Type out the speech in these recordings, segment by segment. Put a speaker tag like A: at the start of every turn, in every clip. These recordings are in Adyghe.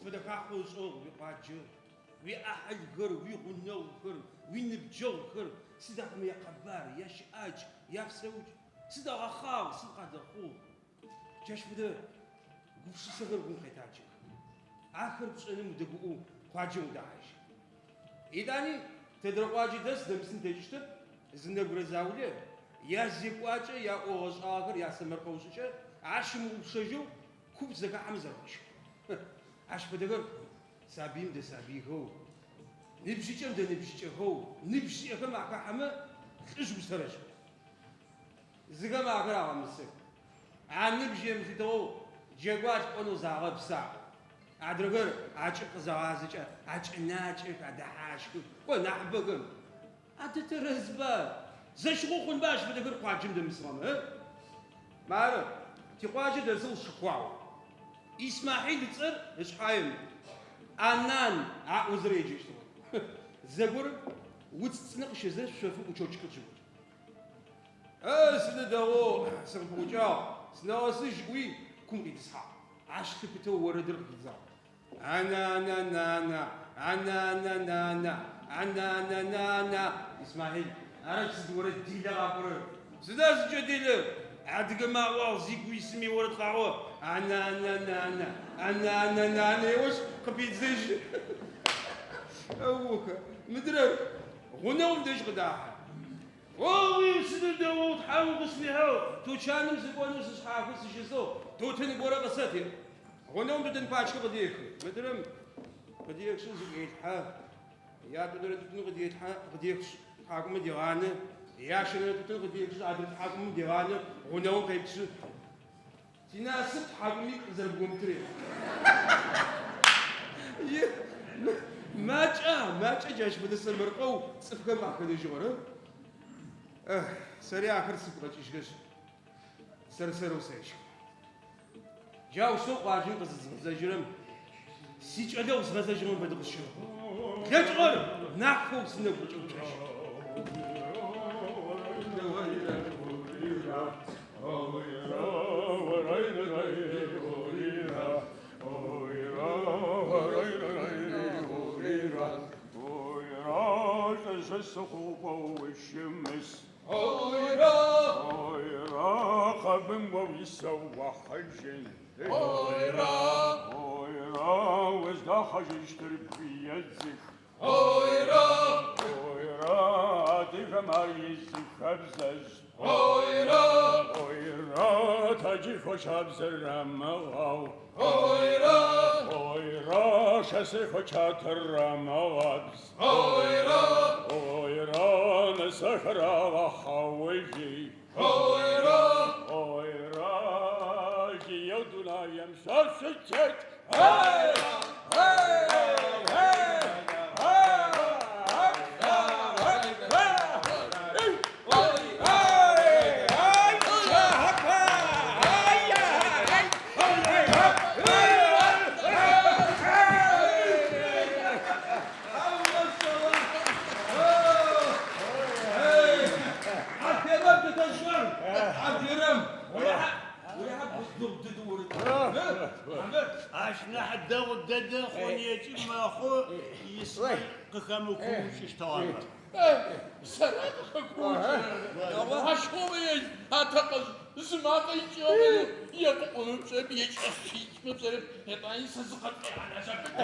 A: фэдэ хахъо ышӏыгъ уикъуаджэ, уиӏахьылхэр, уигъунэгъухэр, уиныбджэгъухэр, сыд ахэмэ якъэбар, ящыӏакӏ, япсэукӏ, сыд агъэхъагъ, сыд къадэхъугъ? Джащ фэдэ гупшысэхэр гум къетаджэх. Ахэр пшӏэным удэгуӏэу къуаджэм удэхьажьы. Етӏани, тэдрэ къуаджи дэс дэмысын ылъэкӏыщтэп, зы нэбгырэ заулэ, язекӏуакӏэ, яӏогъэ-шӏагъэхэр, ясэмэркъэу шӏыкӏэ ащымыгъупшэжьэу куп зэхахьэмэ зэрэхъущт. Ащ фэдэхэр сабыим дэсабыйхэу, ныбжьыкӏэм дэныбжьыкӏэхэу, ныбжь зиӏэхэм ахахьэмэ, лӏыжъ усэрэшӏ. Зыхэм ахэр агъэмысэх. Аныбжь емылъытыгъэу джэгуалъ пӏонэу загъэпсы аӏо. Адрэхэр акӏыб къызагъазэкӏэ акӏэнакӏэх, адэхьащхых. Кӏо, нахьыбэхэм. Адэ тэрэзба? Зэщыгъо хъунба ащ фэдэхэр къуаджэм дэмысыгъэмэ, ы? Мары, тикъуаджэ дэсыгъ Шыкуао. Исмахьил ыцӏэр ышъхьаем, Анан аӏозэ еджэщтыгъэх. Зэгорэм уц цӏынэ къыщэзэ шъофым учетчикыр къыщигъотыгъ. Э, сыдэу дэгъоу сыкъыпӏукӏагъ, сынэгъэсыжь ыӏуи, кум къитӏысхьагъ. Ащ лъыпытэу орэдыр къыхидзагъ. Ана-ана-нана, ана-ана-нана, ана-ана-нана. Исмахьил, ара сыд орэд делэ къапӏорэр? Сыда зыкӏэделэр? Адыгэмэ аӏуагъ, зигу исым иорэд къаӏо. Ана-ана-нана, ана-ана-нана еӏошъ, къыпедзэжьы. Ыух, мыдрэр гъунэгъум дэжь къыдахьэ. О-уи, сыдэу дэгъоу Тхьэм укъысфихьыгъ, тучаным сыкӏонэу сышъхьахэу сыщысыгъ, тутын горэ къысэт, еӏо. Гъунэгъум тутын пачкэ къыдехы. Мыдрэм къыдехышъ, зыӏуелъхьэ. Ятӏонэрэ тутын къыделъхьэ, къыдехышъ, тхьакӏумэ дегъанэ. Ящэнэрэ тутын къыдехышъ, адрэ тхьакӏумэм дегъанэ, гъунэгъум къеплъы. Тинасып тхьакӏумитӏу къызэрыбгомытыр еӏо. Макӏа, макӏа джащ фэдэ сэмэркъэу цӏыфхэм къахэнэжьыгъэр, ы? Сэри ахэр сыгу къэкӏыжьхэшъ, сэр-сэрэу сэщхы. Джаущтэу къуаджэм къызызгъэзэжьырэм, сикӏэлэгъу згъэзэжьыгъэм фэдэу къысщэхъу. Блэкӏыгъэр нафэу сынэгу къыкӏэуцожьы.
B: Ащ нахь дэгъу дэдэ хъуныекӏи мэхъу Исмел къыхэмыкуукӏыщтыгъэмэ.
C: Сэра къыхэкуукӏырэр? Ащыгъум ежь атэкъэжъ зымакъэ икӏыгъэ фэдэу е къыӏомэ пшӏэрэп, е кӏэфикӏмэ пшӏэрэп, етӏани сэ зыкъэпшӏуанэ зэпыт.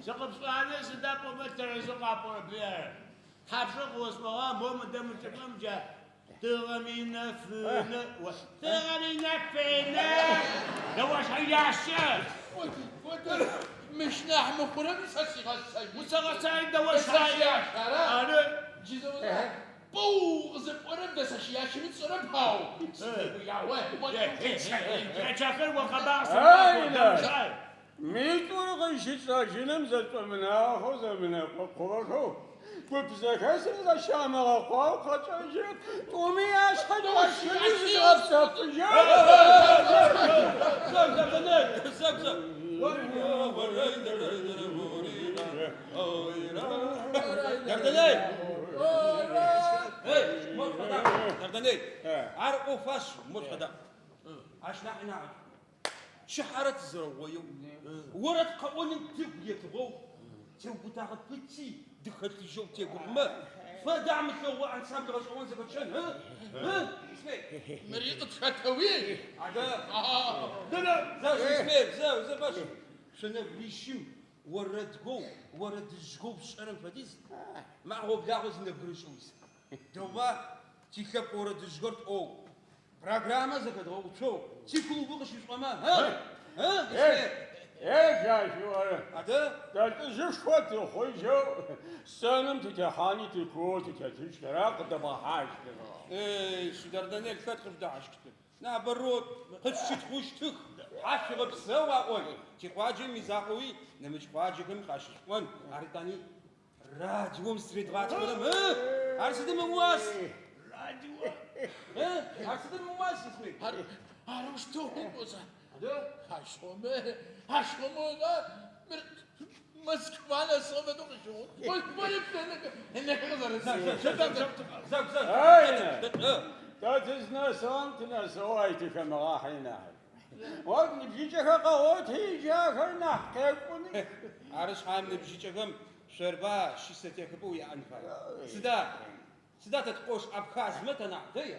B: Сыкъыпшӏуанэ сыда пӏомэ тэрэзэу къапӏорэп, ар. Тхьапшрэ къыосӏогъа, мо мыдэ мы чӏыпӏэм джа тыгъэм инэфынэ, тыгъэм инэфынэ, дэошъхьэящэ!
C: Федор, мыщ нахь мыхъурэми сэ сигъэсэжьы.
B: Усэгъэсай дэошъхьэящ,
C: ара?
B: Ары.
C: Джы зэо Пӏоу къызэпӏорэм дэсэщыящэми тшӏэрэп, ау сынэгуягъо.
B: Чахэр о къэбар сэ
D: Митӏур къызщычӏэжьыным зэшӏомынагъэхэу зэмынэкъокъугъэхэу, куп зэхэсыр зэщамыгъэкъуагъэу къэкӏэжьырэп, тӏуми ашъхьэ дгъэшхыни зыдгъэпсэфыжьыгъ.
A: Дэрдэней! Эй, мо шъукъэдаӏу, Дэрдэней! Ар ӏоф ащ, мо шъукъэдаӏу. Ащ нахьи нахьышӏу. Пчыхьэрэ тызэрэугъоеу, орэд къэӏоным тыгу етыгъэу, теубытагъэ пыти дыхэлъыжьэу тегугъумэ, фэдэ амылъэгъугъэ ансамбль гъэшӏэгъон зэхэтщэн, ы? Ы, Исмел?
C: Мыри къытхэтэуи?
A: Адэ, зэ, Исмел, зэ, зэ, бэщ. Шъо нэбгырищым орэдгоу, орэдыжъгоу шъушӏэрэм фэдиз мы ӏэгъо-благъо зы нэбгырэ ышӏэу исэп. Дэгъуба тилъэпкъ орэдыжъхэр тӏоу, программэ зэхэдгъэуцоу, тиклубы къыщышъуӏомэ, ы? Ы, Исмел?
D: Ежь ащ ыӏорэр.
A: Адэ?
D: Тэ лӏыжъышхо тыхъужьэу сценэм тытехьани тикуоу тытетыщт, ара къыдэбгъэхьащтыр?
A: Эй, шы Дарданелл хэт къыжъудэхьащхыщтыр? Наоборот, къышъущытхъущтых, тхьашъуегъэпсэу аӏон, тикъуаджэм изакъоуи нэмыкӏ къуаджэхэми къащышъуӏон, ар етӏани радиом зытыредгъатхэрэм, ы? Ар сыдым ыуас?
B: Радио?
A: Ы? Ар сыдым ыуас, Исмел?
C: Ар, арэущтэу пӏозэ.
A: Адэ?
C: Ащыгъумэ, ащыгъумэ, мыр Москва нэсыгъэ фэдэу къыщыхъун. Ой, ой, ынэхэр къызэрэсыгъэх.
A: Зэ, зэ, зэ,
D: Ай,
A: зэ.
D: Тэ тызнэсыгъэм тынэсыгъэу ай тыхэмыгъахьи нахь. О ныбжьыкӏэхэр къэгъоти, джы ахэр нахь къекӏуных.
A: Ары шъхьаем ныбжьыкӏэхэм шъорба щысэтехыпӏэу яӏэн фае. Сыда? Сыда тэ ткъош абхазмэ тэ нахь дэя?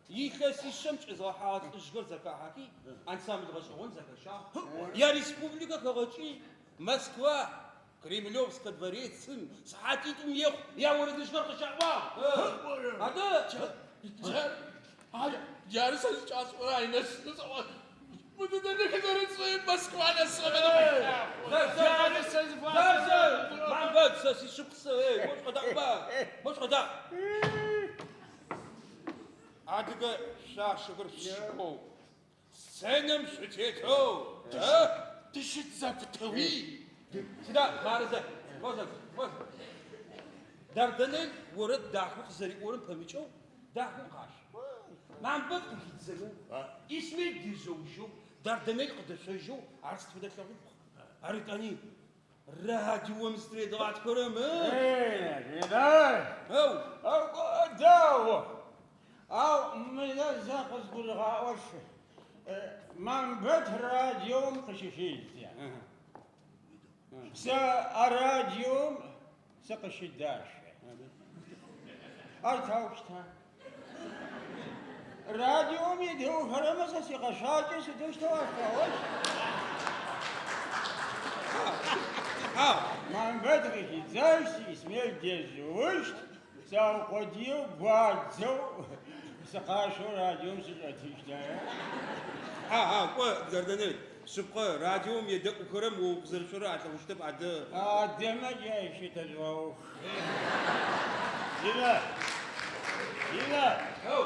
A: Илъэсишъэм кӏэзыгъэхьагъэ лӏыжъхэр зэхахьэхи, ансамбль гъэшӏэгъон зэхэщагъ. Яреспубликэ хэгъэкӏи, Москва, Кремлевскэ дворецым сыхьатитӏум ехъу яорэдыжъхэр къыщаӏуагъ. Адэ?
C: Джары сэ зыкӏасӏорэр айнэс мыдэ ынэхэр зэрэцӏыем Москва нэсыгъэ фэдэу къыщыхъу.
A: Зэ, зэ,
B: Джары сэ
A: зэ, зэ,
B: зыфасӏорэр.
A: Мамбэт, сэ сишъыпкъ сэ, эй, мощ къэдаӏуба, мощ къэдаӏу. Адыгэ шъуашэхэр шъущыгъэу, сценэм шъутетэу, э?
C: Тыщыт зэпытэуи?
A: Сыда, мары зэ, мо зэ, мо зэ. Дарданелл орэд дахэу къызэриӏорэм пэмыкӏэу дахэу къашъо. Мамбэт къыхидзэмэ, Исмел дежъыужьэу, Дарданелл къыдэшъожьэу ар сыд фэдэ лъэгъупхъ. Ар етӏани радиом зытыредгъатхэрэм, ы?
D: Эй, Идар!
A: Эу,
D: Дэгъу. Ау мыдэ зэ къызгурыгъаӏош, Мамбэт радиом къыщыхедзэ. Сэ а радиом сыкъыщыдащэ. Ар таущта? Радиом едэӏухэрэмэ сэ сикъэшъуакӏэ сыдэущтэу алъэгъущт?
A: Хьау.
D: Мамбэт къыхидзэщт, Исмел дежъыущт, сэ аукъодыеу гуадзэу сыкъашъоу радиом сычӏэтыщт, ара?
A: Хьау, хьау, кӏо, Дарданелл, шъыпкъэ, радиом едэӏухэрэм о укъызэрышъорэр алъэгъущтэп, адэ.
D: Адэмэ джай щытэжъугъэух.
B: Динэ, Динэ,
A: Эу,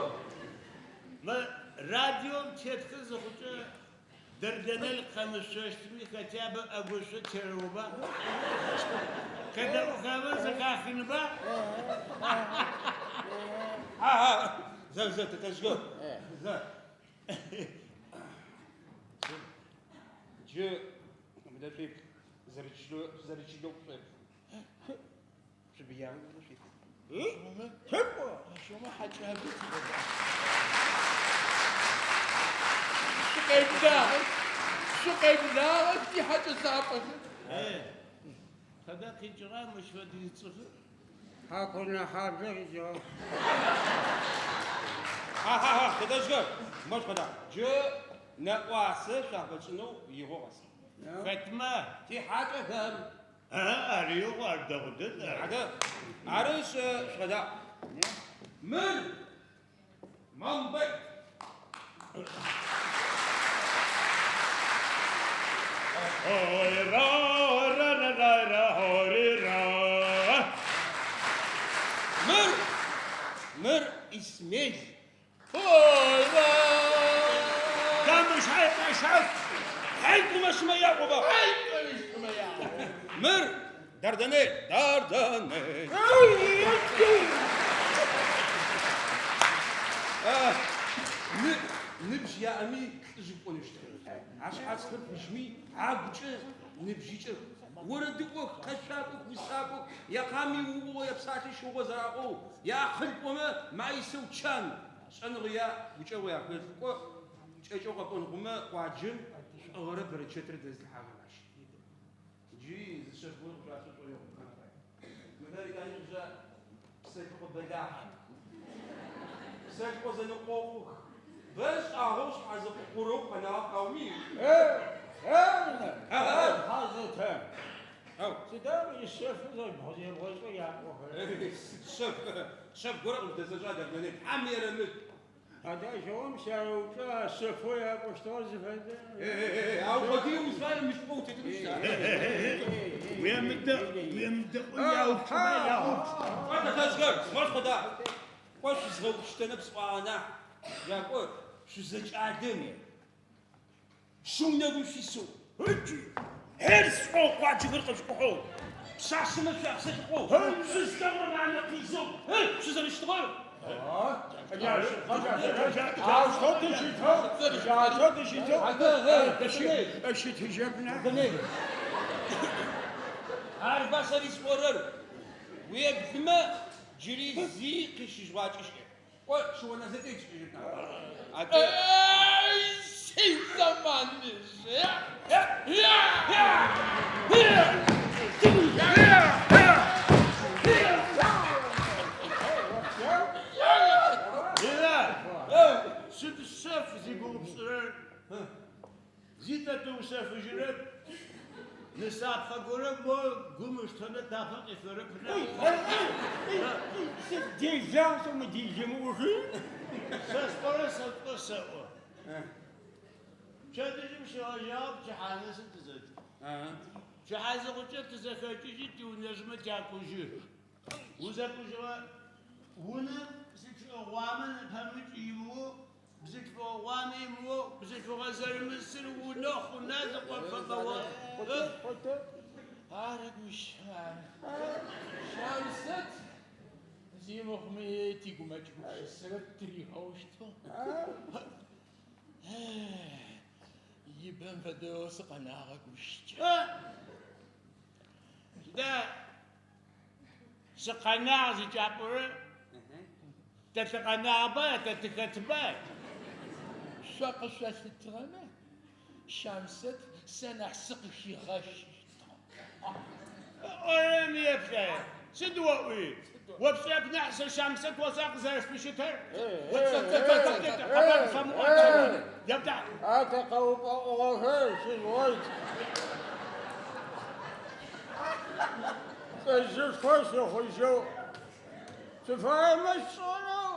B: мы радиом тетхэ зыхъукӏэ Дарданелл къэмышъощтми хотя бы ӏэгушъо терэуба? Къэдэӏухэмэ зэхахынба?
A: Хьау, хьау, зэ, зэ, тэтэжъхэр, зэ. Джы мыдэ шъуеплъ, зэрэчылэу, зэрэчылэу шъуеплъ. Шъубыяу шъуеплъ.
D: Тыкӏо!
C: Ащыгъумэ хьакӏабэ тиӏэба. Шъукъеблагъэх, шъукъеблагъэх тихьакӏэ лъапӏэхэр.
B: Э, тыдэ къикӏыгъа мыщ фэдиз цӏыфыр?
D: Хьакурынэхьаблэ къикӏыгъэх.
A: Хьа, хьа, хьа, тэтэжъхэр, мощ къэдаӏу. Джы нэӏуасэ шъуафэтшӏынэу игъо къэсыгъ.
B: Хэтмэ?
A: Тихьакӏэхэм.
B: А, ар игъу, ар дэгъу дэд, ар.
A: Адэ, арышъ, шъукъэдаӏу. Мыр Мамбэт.
B: Ой, ра, ра, ра, ра, ра, ори, ра.
A: Мыр, мыр Исмел.
C: Ой, ра.
B: Дамыш, хьай, къэшаф.
A: Хьайтӏумэ шымэ яӏоба.
C: Хьайтӏумэ шымэ яӏо.
A: Мыр Дарданелл, Дарданелл. Ныбжь яӏэми лӏыжъ пӏоныщтых. Ашъхьацхэр фыжьми агукӏэ ныбжьыкӏэх. Орэдыӏох, къэшъуакӏох, усакӏох, якъами угъо, япсалъэ щыгъо зэраӏоу, яакъыл пӏомэ маисэу чан. Шӏэныгъэ яӏ, гукӏэгъу яхэлъ. Кӏо, кӏэкӏэу къэпӏон хъумэ, къуаджэм Шӏугъэрэ бэрэчэтрэ дэзылъхьагъэр ащ. Джыри зы шъэф горэ къышъуасӏо шӏоигъу. Мыхэр етӏани шъушӏа псэлъыхъо бэлахь. Псэлъыхъо зэнэкъокъух. Бэ шӏагъэу шъхьэзэкъо-къурэу къэнагъэ хьауми?
D: Э, э, Хьазэтэ. Сыда ишъэфы зэбгъэшӏэу япӏохэрэр?
A: Шъэф, шъэф горэ къыбдэсэшӏа, Дэрдэней, Тхьэм ерэмыд.
D: Адэ ащыгъум сяупчӏа шъэфэу япӏощтыгъэр зыфэдэр?
A: Ау къодыеу узфаем мыщ пӏоу утетынэу щыта?
B: Уемыдэӏу, уемыдэӏу, яупчӏымэ яупчӏ.
A: Кӏо, тэтэжъхэр, мощ фэда. Кӏо, шъузгъэупчтэнэп сӏуагъэ нахь. Джа кӏо, шъузэкӏалэми, шыу нэгум шъуисэу, ыкӏи хьер сӏоу къуаджэхэр къэшъукӏухьэу, пшъашъэмэ шъуяпсэлъыхъоу, шъузлъэгъурэм анэ къизэу, шъузэрыщытыгъэр.
D: Аущтэу тыщытэу, аущтэу тыщытэу, щытыжьэп нахь.
A: Арба сэри сӏорэр, уеплъымэ, джыри зи къищыжьыгъуакӏэ щыӏэп. Кӏо, шыонэзэтелъ щыӏэжьэп нахь. Адэ.
C: Эй, сизэманыжъ!
B: Лила, сыд шъэф зигугъу пшӏырэр? Зи тэ тыушъэфыжьырэп. Нысапхъэ горэ мо гум ыштэнэ тапэ къифэрэп нахь.
D: Сыд делагъ сэ мы делэмыӏохэр?
B: Сэ сӏорэр сэ шӏо сэӏо. Пчэдыжьым щегъэжьагъэу пчыхьэ нэсы тызэкӏ. Пчыхьэ зыхъукӏэ тызэхэкӏыжьи тиунэжъмэ тякӏужьы. Узэкӏужьыгъэ унэм зы чъыӏэ гъуамэ нэпэмыкӏ имыӏэу, бзылъфыгъэ гъуамэ имыӏэу, бзылъфыгъэ зэрымысыр унэ хъуна зыкъопфэбэо.
C: Ары гущ, ары. Щамсэт зи мыхъуми тигумэкӏ гупшысэрэ тыригъэущтыгъ. Ибэм фэдэу сыкъэнагъэ гущкӏэ.
B: Сыда сыкъэнагъ зыкӏапӏорэр? Тэ тыкъэнагъэба, тэ тыхэтба?
C: Шъо къышъолъытыгъэмэ, Щамсэт сэ нахь сыкъыхигъэщыщтыгъ.
B: Ыӏорэм еплъ. Сыд оӏуи? О пшӏэрэп нахь сэ Щамсэт ошӏа къызэрэсфыщытыр? Къэбар къысфэмыӏуат, еплъ.
D: Адэ къэупӏэӏугъэхэр щыжъугъэт. Лӏыжъышхо сыхъужьэу, сыфаемэ сшӏэнэу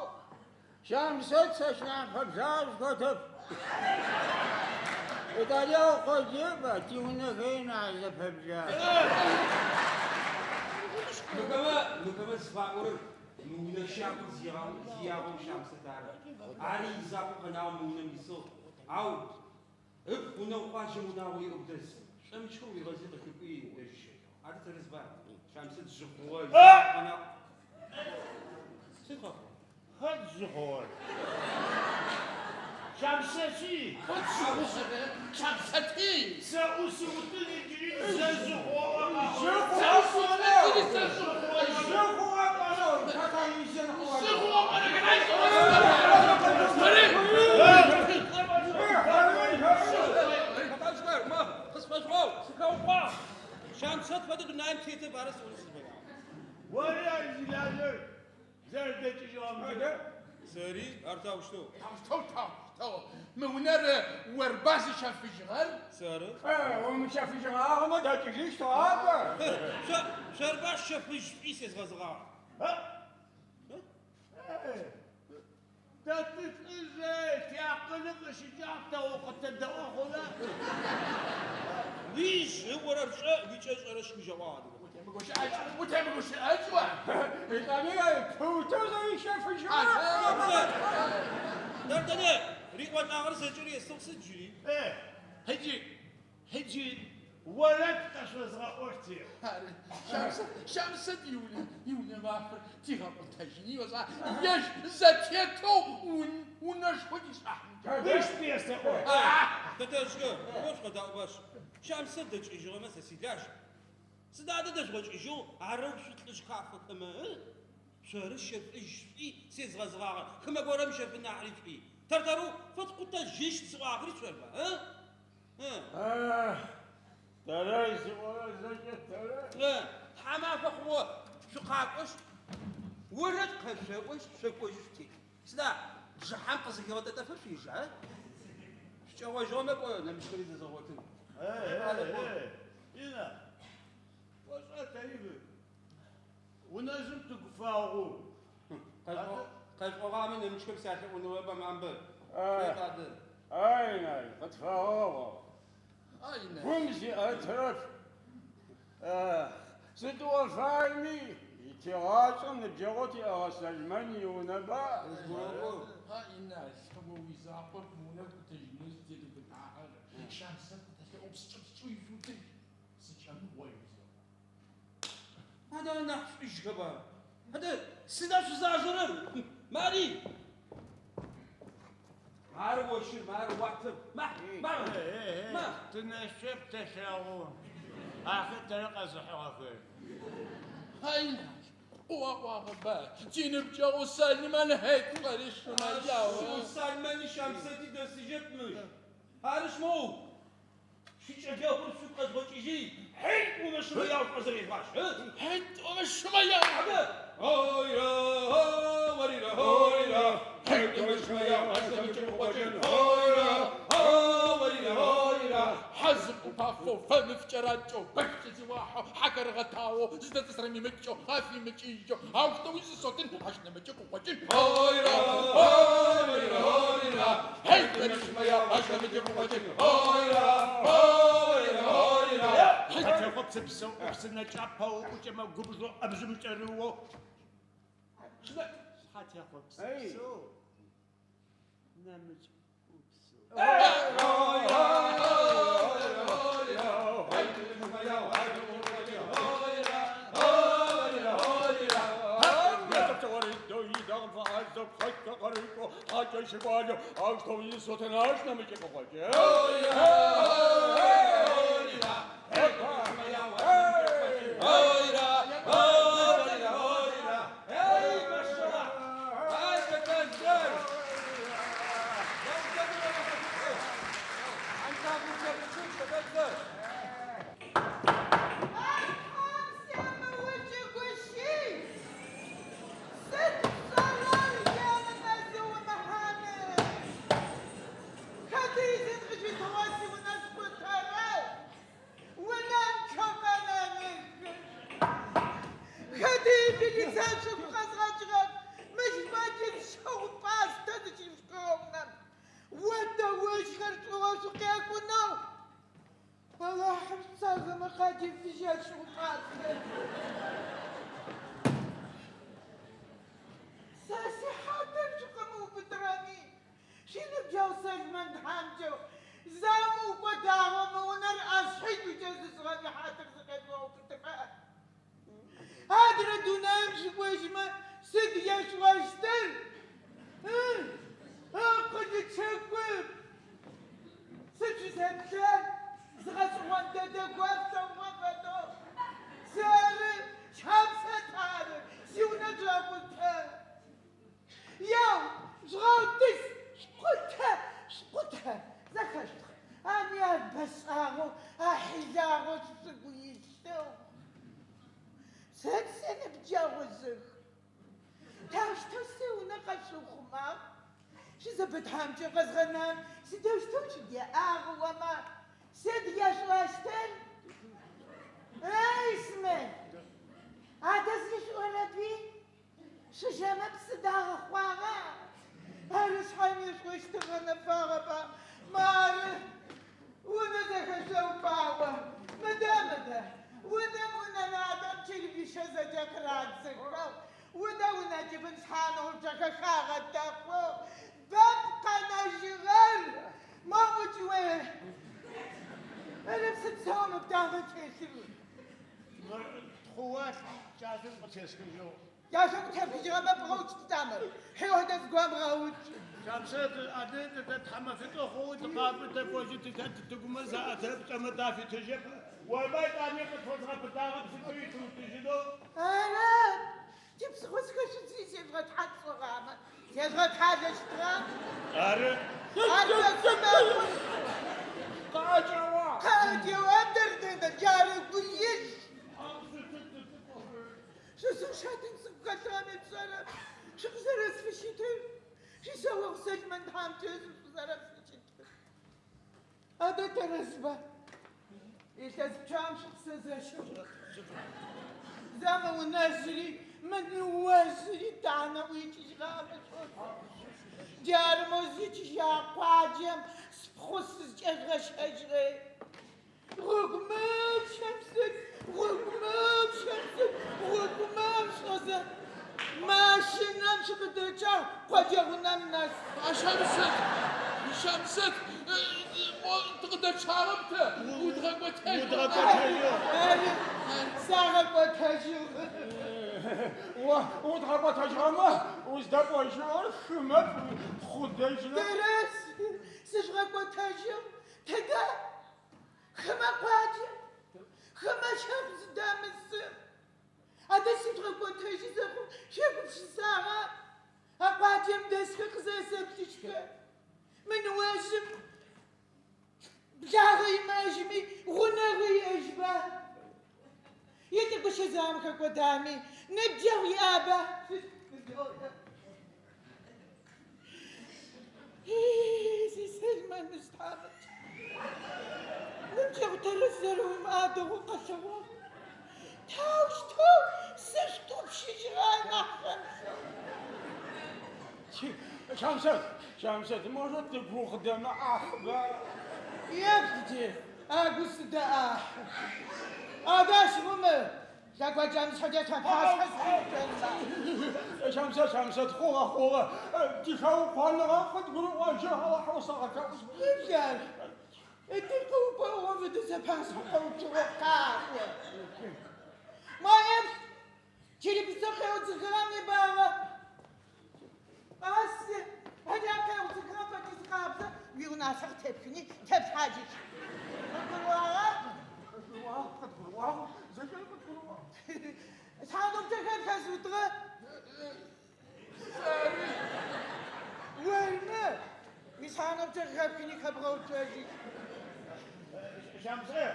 D: Щамсэт сэщ нахь пэблагъэ сыхэтэп. Етӏани аукъодыеба, тиунэхэри нахь зэпэблагъ.
A: Мыхэмэ, мыхэмэ зыфаӏорэр мы унэ щагур зиягъэу Щамсэт ары. Ари изакъоу къэнагъэу мы унэм исыгъ. Ау ыпхъу гъунэгъу къуаджэм унагъо иӏэу дэс. Шӏомыкӏхэу уигъэзи къылъыкӏуи дэжь щэт. Ары тэрэзба? Щамсэт жъы хъугъэ, изакъоу къэнагъ. Сыд къэхъугъ?
B: Хэт жъы хъугъэр? Щамсэти!
C: Хэт жъы хъугъэр? Щамсэти!
B: Сэ ӏусыутын иджыри зэ жъы хъугъэ
D: Жъы
C: Сэ
D: хъугъэ
C: ӏусыутын иджыри зэ жъы хъугъэ.
D: Жъы хъугъэ пӏонэу, хэта изын хъугъэ?
C: Жъы хъугъэ пӏонэу хэта изын
A: Тэтэжъхэр, ма, къысфэжъугъэгъу, сыхэукъуагъ. Щамсэт фэдэ дунаим тетэп, ары сӏонэу сызыфэягъэр.
B: Ори ар зилажьэр зэрэдэкӏыжьыгъэмкӏэ.
A: Сэри ар таущтэу?
C: Таущтэу, таущтэу. Мы унэр орба зыщэфыжьыгъэр?
A: Сэры.
D: Умыщэфыжьыгъагъэмэ дэкӏыжьыщтыгъапэ.
A: Шъорба щэфыжь шӏуи сезгъэзыгъагъэр?
B: Тэ тылӏыжъы, тиакъылы къыщыкӏагъ, тэ укъытэдэӏо хъуна?
A: Уижъ ыӏорэр шӏэ, уикӏэ ышӏэрэр шхыжь аӏуагъ адыгэмэ.
C: Утемыгущыӏэкӏ, утемыгущыӏэкӏ о!
D: Етӏани пыутэу зэрищэфыжьыгъэр.
A: Дэрдэнэ, риӏолӏагъэр зэкӏэри естыгъ сыд джыри?
B: Э, хьиджи, хьиджи, орэд къэшъозгъэӏощт.
C: Ары, Щамсэт, Щамсэт иунэ, иунэ мафэр тигъэкъутэжьыни ошӏа, ежь зэтетэу ун, унэшхо дишӏахьын.
B: Гущт есэӏо.
A: Тэтэжъхэр, моу шъукъэдаӏобашъ, Щамсэт дэкӏыжьыгъэмэ сэ силажь. Сыда адэ дэжъугъэкӏыжьэу арэу шъулӏыжъ хафэхэмэ, ы? Шъоры щэфыжь шӏуи сезгъэзыгъагъэр, хымэ горэм щэфын нахьри шӏуи. Тэр-тэрэу фэткъутэжьыщт зыӏуагъэри шъорба, ы?
D: Тэрэз зыӏорэр зэкӏэ тэрэз.
A: Тхьамафэ хъугъэ шъукъакӏошъ, орэд къэшъоӏошъ, шъокӏожьы шъутет. Сыда бжыхьэм къызыхигъэтӏэтӏэфэ шъуежьа? Шъукӏэгъожьыгъэмэ кӏо, нэмыкӏхэри зэзгъэгъотын.
B: Ина, ошӏа тэри унэжъым тыгу фэгъу.
A: Къэшӏогъамэ нэмыкӏхэм сялъэӏуныгъэба, Мамбэт?
D: Ай, Инал, къытфэгъэгъу. Гум зиӏэтырэп. Сыд ӏо фаеми, тигъашӏэм ныбджэгъоу тиӏэгъэ Сэлмэн иунэба?
C: А, Инал, о уизакъоп мы унэр къутэжьынэу зытетыубытагъэр. Щамсэт къытэлъэӏоу пскӏэ-пскӏэу ишъутыжь. Сыкӏэмыгъожьызэ.
A: Адэ нахь шӏужьхэба? Адэ сыда шъузажэрэр? Мари! Мары ощыр, мары уатэр. Ма, ма, ма!
B: Тынэшъоп тэлъэгъу. Ахэр тэры къэзыхьыгъэхэр.
C: А, Инал, къыуаӏуагъэба? Тиныбджэгъу Сэлмэн хьетӏухэри шымэ яо.
A: Шъу Сэлмэни Щамсэти дэсыжьэп мыщ. Арышъ моу, шъуикӏэлэгъур шъугу къэжъугъэкӏыжьи, хьетӏумэ шымэ яу шӏозэрежъуащ, ы?
C: Хьетӏумэ шымэ яу!
A: Адэ! Хойра, хойра, хойра, хьетӏумэ шымэ яу, ащ нэмыкӏи къыкъокӏын. Хойра, хойра, хойра.
C: Хьазыр ӏупафэу, фэмыф кӏэракӏэу, бэшкӏэ зиуахьэу, хьэхэр ыгъэтаоу, зыдэтӏысырэм имыкӏэу, афимыкӏыжьэу, аущтэуи зысотын, ащ нэмыкӏи къыкъокӏын.
A: Хойра, хойра, хойра,
C: Хьетӏумэ шымэ яу, ащ нэмыкӏи къыкъокӏын.
A: хойра, хойра, хойра.
B: Хьатехъо псыпсэу, псынэкӏапэу, ӏукӏэмэ губжъэу, ӏэбжым кӏэрыоу. Хьатехъо псыпсэу, нэмыкӏ ӏупсэу. Хойра, хойра, хойра. Эй, машалла! Ай, бэтэнджэр!
E: Ай, Тхьэм семыукӏы гущи! Сыд пшӏэрэр емынэ зыумыхьаны? Хэты изын къыщитыгъэу сиунэ скъутэрэр? Унэнчъэу къэнэных. Хэты ибилицэ шъугу къэзгъэкӏыгъэр? Мыщ фэдиз щыгъу пӏастэ зыщишхыгъэ унэм. Одэ ощхэр шӏугъэ шъукъекӏунэу. Алахьым сагымэ къадифыжьа щыгъу пӏастэ. Сэ сихьатыр шъукъымыубытырэми, шъуиныбджэгъу Сэлмэн тхьамыкӏэу, заом ӏукӏодагъэу мы унэр ӏэшъхьитӏукӏэ зышӏыгъэм ихьатыр зыкъежъугъэубытыпэ. Адрэ дунаим шъукӏожьымэ сыд ешъуӏощтыр? Акъылычъэкӏу. Сыд шъузэплъырэр? Зыгъэшӏэгъон дэдэ гуапсэугъэ фэдэу. Сэры, Щамсэт ары, сиунэ жъугъэкъутэ. Яу, жъугъэутыс, шъукъутэ, шъукъутэ, зэхэшъутх. Ами ар бэшӏагъэу, ахьилагъэу сыгу илъэу. Сыд синыбджэгъужъых? Таущтэу сиунэ къэшъуухъумагъ? Шъузэбэ тхьамыкӏэ къэзгъэнан, сыдэущтэу шъудеӏагъ омэ? Сыд ешъуӏощтыр? Эй, Исмел! Адэ зышъуӏорэби? Шъужэмэ псы дагъэхъуагъа? Ары шъхьэм ешъуӏощтыр гъэнэфагъэба? Мары, унэ зэхэшъоупӏагъо. Мыдэ, мыдэ. Унэм унэ натӏэм чырбыщэ зэкӏэ къырадзыхэу, унэ унэ кӏыбым шъхьаныгъупчъэхэр хагъэтэкъоу, бэп къэнэжьыгъэр. Мо ӏукӏ уе. Ары псыпсэу мыптагъэ телъыр.
B: Мыр тхъууалъ кӏашъом къытесхыжьыгъ.
E: Кӏашъом къытепхыжьыгъэмэ бгъэукӏытамэр. Хьиодэ зыгуамгъэукӏ.
B: Щамсэт, адэ тэ тхьамафитӏу хъугъэу тыкъакӏуи тэкӏожьы тыхэт тыгумэ заӏэтырэп тӏэмэ тафитыжьэп. Орба тӏами къытфэзгъэпытагъэп сыдэу итыутыжьынэу.
E: Ара, типсыхъо сыхэщытри зежъугъэтхьалӏыгъамэ, зежъугъэтхьалэщтыгъа?
B: Ары.
E: Ар зэсымэхъу.
D: Къыӏэкӏэуагъ.
E: Къыӏэкӏэуагъ, Дэрдэнэ, джары ыгу илъ. Шъусыушэтын сыгу хэлъыгъэми пшӏэрэп, шъукъызэрэсфыщытыр, шъуишъэогъу Сэлмэн тхьамыкӏэжъым шъукъызэрэфыщытыр. Адэ тэрэзба? Илъэс пчъагъэм шъукъысэзэщыгъ. Зэ мы унэжъри, мы ныожъри танэӏу икӏыжьыгъагъэмэ шӏошӏа? Джары моу зичыжьагъэ къуаджэм спхъу сызкӏэжъугъэщэжьыгъэр. Гъогу маф, Щамсэт, гъогу маф, Щамсэт, гъогу маф сӏозэ, машинэм сыкъыдэкӏагъ къоджэ гъунэм нэс.
C: А Щамсэт, Щамсэт, мо тыкъыдэчъагъэп тэ, удгъэкӏотэжьыгъ.
B: Удгъэкӏотэжьыгъ.
E: Ары, сагъэкӏотэжьыгъ.
D: О удгъэкӏотэжьыгъэмэ, уздэкӏожьыгъэр хымэп, пхъу дэжьынэп.
E: Тэрэз, сыжъугъэкӏотэжьыгъ. Тэдэ? Хымэ къуаджэ, хымэ щагу зыдэмысым. Адэ сыжъугъэкӏотэжьы зэхъум шъуегупшысагъа? А къуаджэм дэсхэр къызэрэсэплъыщтхэр. Мы ныожъым благъэ имыӏэжьми, гъунэгъу иӏэжьба? Илӏы заом хэкӏодами, ныбджэгъу иӏаба? Си Сэлмэныжъ тхьамыкӏ. Ныбджэгъу тэрэз зэрэуимыӏэр дэгъоу къэлъэгъуагъ. Таущтэу сышъутӏупщыжьыгъа нахь хэмылъэу.
D: Щамсэт, Щамсэт, может тыгу укъыдэмыӏахьба?
E: Еплъ джы, агу сыдэӏахьы. Адэ ащыгъум лъэгуаджэмышъхьэкӏэ сапашъхьэ сыкъиуцонба.
D: Щамсэт, Щамсэт, хъугъэ, хъугъэ. Тихэукъоныгъэ къыдгурыӏожьыгъ, Алахь усэгъэлъэӏу.
E: Ар, тыкъыупӏэӏугъэ фэдэу сапашъхьэ къэуцугъэу къаӏо. Мо еплъ, черепицэ къеудзыхыгъэм ибагъэ. Асы, хьаджа къеудзыхыгъэм фэдиз къабзэ уиунашъо къытепхыни теплъхьажьыщт. Къыбгурыӏуагъа?
D: Къыдгурыӏуагъ, къыдгурыӏуагъ, зэкӏэ къыдгурыӏуагъ.
E: Шъхьаныгъупчъэхэр хэзыутыгъэ? Ормэ, уишъхьаныгъупчъэ къыхэпхыни хэбгъэуцожьыщт.
B: Щамсэт,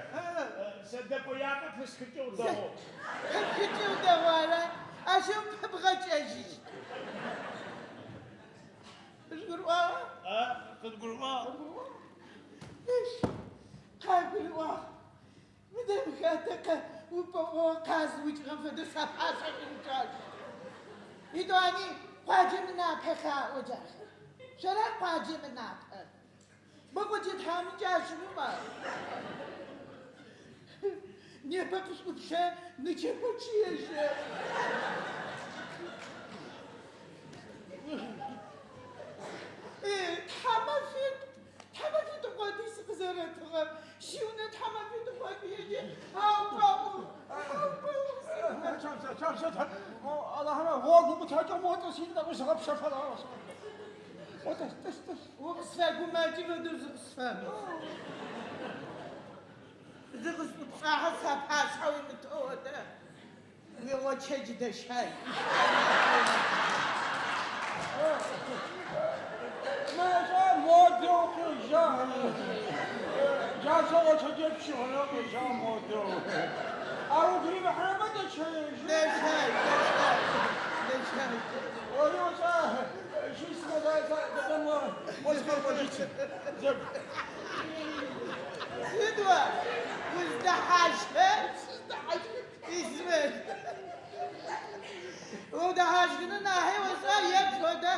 B: сэ дэкӏояпӏэ пысхыкӏыгъ дэгъоу.
E: Пыпхыкӏыгъ дэгъоу ара? Ащыгъум пыбгъэкӏэжьыщт. Къыжъугурыӏуагъа?
B: А, къыдгурыӏуагъ.
E: Иш, къагурыӏуагъ. Мыдэ хэтэ упӏэӏугъэ къаз укӏыгъэм фэдэу сапашъхьэ къиуцуагъ. Итӏуани къуаджэм ынапэ хаӏо джахэр. Шъора къуаджэм ынапэр? Мо къоджэ тхьамыкӏэ ащыгъум ар. Непэ къышӏуплъэ, нычэпэ чъыежьэ. Тхьамэфитӏу, тхьамэфитӏу къодый сыкъызэрэтыгъэр. Сиунэ тхьамэфитӏу къодыекӏэ аупӏэӏугъ, аупӏэӏугъ сиунэ.
D: Щамсэт, Щамсэт, Алахьым гъогу къытекӏэ мо тӏыси тӏэкӏу зыгъэпсэфыгъ. О тӏыс, тӏыс, тӏыс.
E: Укъысфэгумэкӏы фэдэу зыкъысфэмышӏ. Зыкъысӏупшӏагъэ сапашъхьэ уимытэу одэ. Уигъочэдж дэщай.
D: Мыщэ модэу къежьагъ. Джацэ гъочэджэ пщыгъынэу къежьагъ модэу. Ар угу римыхьырэмэ дэчъэежьы.
E: Дэщай, дэщай, дэщай.
D: Ори ошӏа, щысмэ зэ мо мо зыфэкӏожьыт. Зэгу.
E: Сыд о? Уздэхьащхэ? Исмел. Удэхьащхыны нахьи ошӏа, еплъ одэ.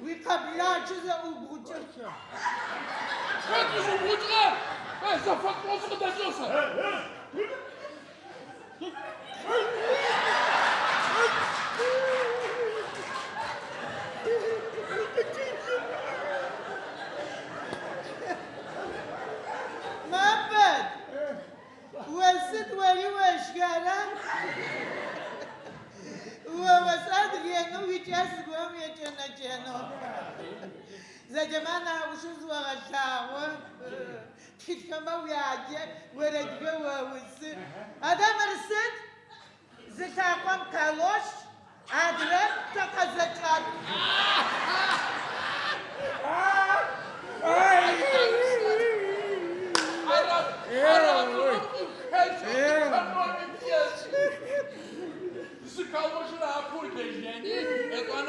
E: Уикъэблачъэ зэӏубгъукӏыгъ.
C: Хэт узыубгъукӏыгъэр? Зэфэкӏо сыкъыдэкӏыгъ сэ.
E: Мамбэт, о сыд ори ощхара? О ошӏа ренэу уикӏас зыгорэм уекӏэнэкӏэнэу. Зэкӏэмэ анахь ӏушэу зыогъэлъагъо. Тхылъхэмэ уяджэ, орэдхэр оусы. Адэ мыр сыд? Зы лъакъом калош, адрэр цокъэ зэкӏакӏу.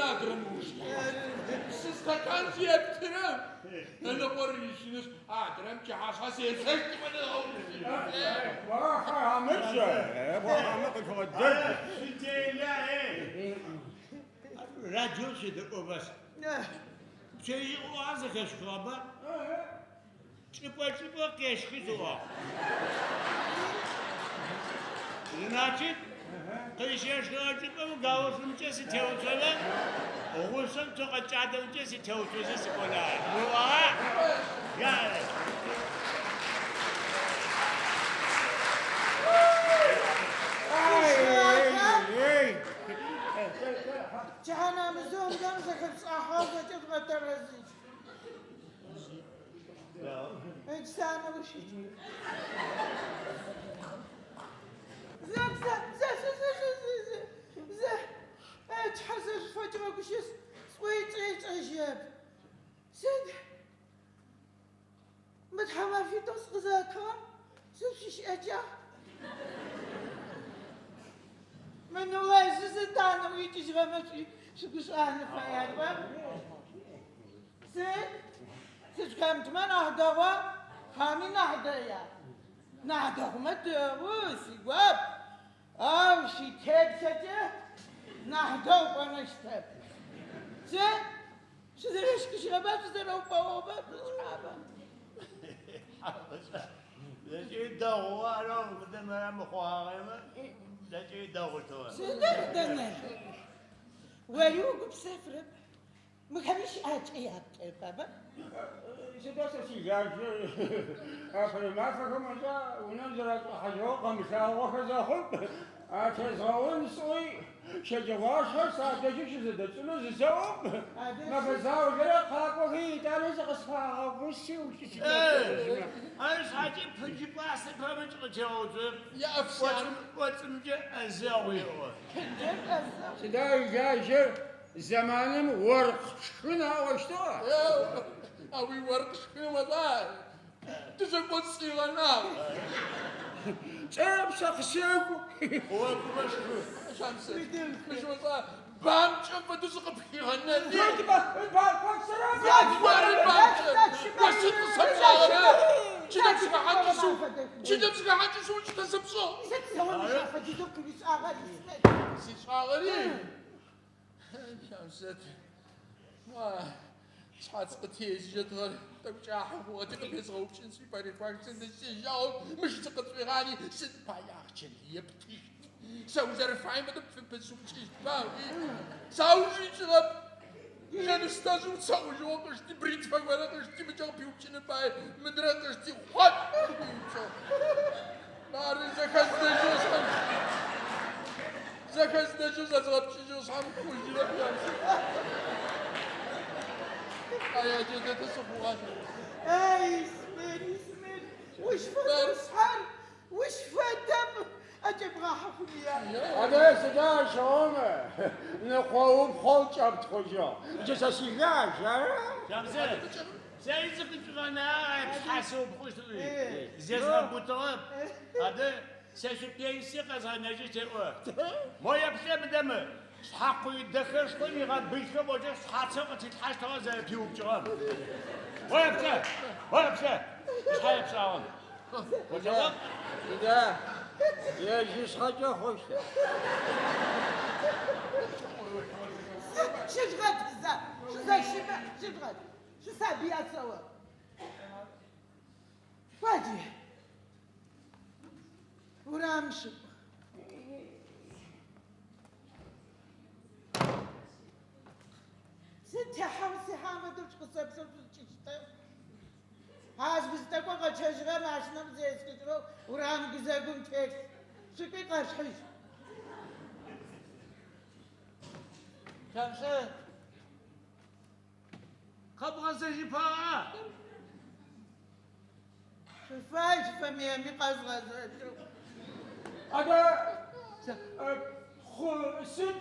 C: Адрэм ыуж ихьащт. Псы стакан зептырэм, ыныкъор ришъунышъ, адрэм пчыхьашъхьэ сешъощт фэдэ
D: Хьамырзэ, хьамэ къылъфыгъэ дэгу.
B: Шъуделэ, эй! Радиом седэӏуба сэ. Пчэдыжьым ыӏуагъэр зэхэшъухыгъэба? Чӏыпӏэ-чӏыпӏэ къещхы ыӏуагъ. Значит, къызщещхыгъэ чӏыпӏэм галошымкӏэ сытеуцомэ, гъушъэм цокъэ кӏадэмкӏэ сытеуцозэ сыкӏона? Гурыӏуагъа? Джары.
E: Пчыхьэ нэмызэу зэхэпшӏахьэу зэкӏэ згъэтэрэзыщт. Зэ, зэ, зэ, зэ, зэ, зэ, зэ, зэ, зэ, Тхьэр зэшъуфэкӏыгъэ гущыс, сӏуи кӏэжьэп. Сыд мы тхьамафитӏум сыкъызэрэтыгъэм сыд шъуищыӏэкӏа? Мы Нулай зы танэу икӏыжьыгъэмэ шъугушӏуаны фаягба? Сыд? Сызхэмытмэ нахь дэгъуа? Хьами нахь дэя? Нахь дэгъумэ дэгъу, сигуап. Ау ситеплъэкӏэ нахь дэгъу пӏонэу щытэп. Сыд? Шъузэрэшхыжьыгъэба, шъузэрэупӏэгъугъэба, шъушӏагъэба?
B: Зэкӏэри дэгъугъэ, арэу мыдэ мыра мыхъугъагъэмэ, зэкӏэри дэгъущтыгъэ.
E: Сыдыр дэнэр? Ори угупсэфырэп. Мыхэми щыӏакӏэ яптэп, аба?
D: Сыда сэ силажьэр? Апэрэ мафэхэм ошӏа унэм зэрашӏыхьажьыгъэу къэмылъагъохэ зэхъум, атезгъэун сӏуи, щэджэгъуашхэр садэжьы щызэдэтшӏынэу зысэӏом, мэфэ заулэрэ къакӏохи, етӏанэ зыкъысфагъэгуси,
B: Ары шъхьакӏэ пынджы пӏастэ пэмыкӏ къытегъэуцорэп.
C: Яӏэфсян.
B: Кӏоцӏымкӏэ ӏэзэгъу еӏо.
E: Пынджыр ӏэзэгъу.
D: Сыда илажьэр зэманым оркъ шхын аӏощтыгъа?
C: А уиоркъ шхын ошӏа? Тызэкӏоцӏигъэнагъ.
D: Кӏэп сэ къысекӏу.
B: Окӏумэ шхы.
C: Щамсэт, мыщ ошӏа? Бамкӏэм фэдэу сыкъыпхигъэнэни. Оры бамкӏэ. О сыд къысэпшӏагъэр? Чылэм сыхэхьанкӏи сыу. Чылэм сыхэхьанкӏи сыукӏытэ сэпшӏыгъ.
E: Сыд зэом фэдизэу къыуишӏагъэр, Исмел?
C: Сишӏагъэри. Щамсэт, шъхьац къытезыжьэтыгъэр тӏэкӏу кӏахьэ хъугъэти къыпезгъэупкӏын сӏуи парикмахерскэм сежьагъэу мыщ сыкъытшӏуигъани сыд пае ахъщэ лые птыщт? Сэ узэрыфаем фэдэу пфыпысыупкӏыщтба ыӏуи, сауж икӏыгъэп. Лэныстэжъ уцэӏужьыгъо къышти, бритвэ горэ къышти, мыкӏэ къыпиупкӏыным пае мыдрэ къышти, хъуат къыпиупкӏыгъ. Мары зэхэздэжьэу шъхьэм зэхэздэжьэу зэзгъэпкӏыжьэу шъхьэм хъужьырэп Щамсэт. Аяджэдэдэ сыхъугъэ.
E: Эй, Исмел, Исмел, ущ фэдэу шъхьэр, ущ фэдэм ӏэкӏэбгъахьэ хъуния?
D: Адэ сыда ащыгъум ныкъоупхъоу кӏэптхъужьыгъ. Джы сэ силажь, ара?
B: Щамсэт, сэри зыкъытшӏуигъэнагъ, пшъхьэ сыупхъущт ыӏуи, зезгъэбутыгъэп. Адэ, сэ шъуипенсие къэзгъэнэжьыщт еӏо. Мо еплъэ мыдэ мы шъхьакъуй дэхэшхом игъэбылъхэм ӏокӏэ шъхьацэу къытилъхьащтыгъэр зэрэпиупкӏыгъэм. Мо еплъэ, мо еплъэ, шъхьэ епшӏагъэм. Олъэгъуа?
D: Сыда? Ежь ышъхьэкӏэ хъущт.
E: Щыжъугъэт зэ, шъузэщымыӏ, щыжъугъэт. Шъусабыя сэӏо. Кӏуаджи. Урам шъукӏу. Сыд техьагъу сихьагъ фэдэу шъукъысэплъэу шъузкӏыщтыр? Хьазбыз тӏэкӏо къэчъэжьыгъэ машинэм зесхыжьыгъэу урам гузэгум телъ. Шъукӏуи къэшъухьыжь.
B: Щамсэт, къэбгъэзэжьыпагъа?
E: Шъуфай, шъуфэмыеми къэзгъэзэжьыгъ.
D: Адэ, пхъу сыд?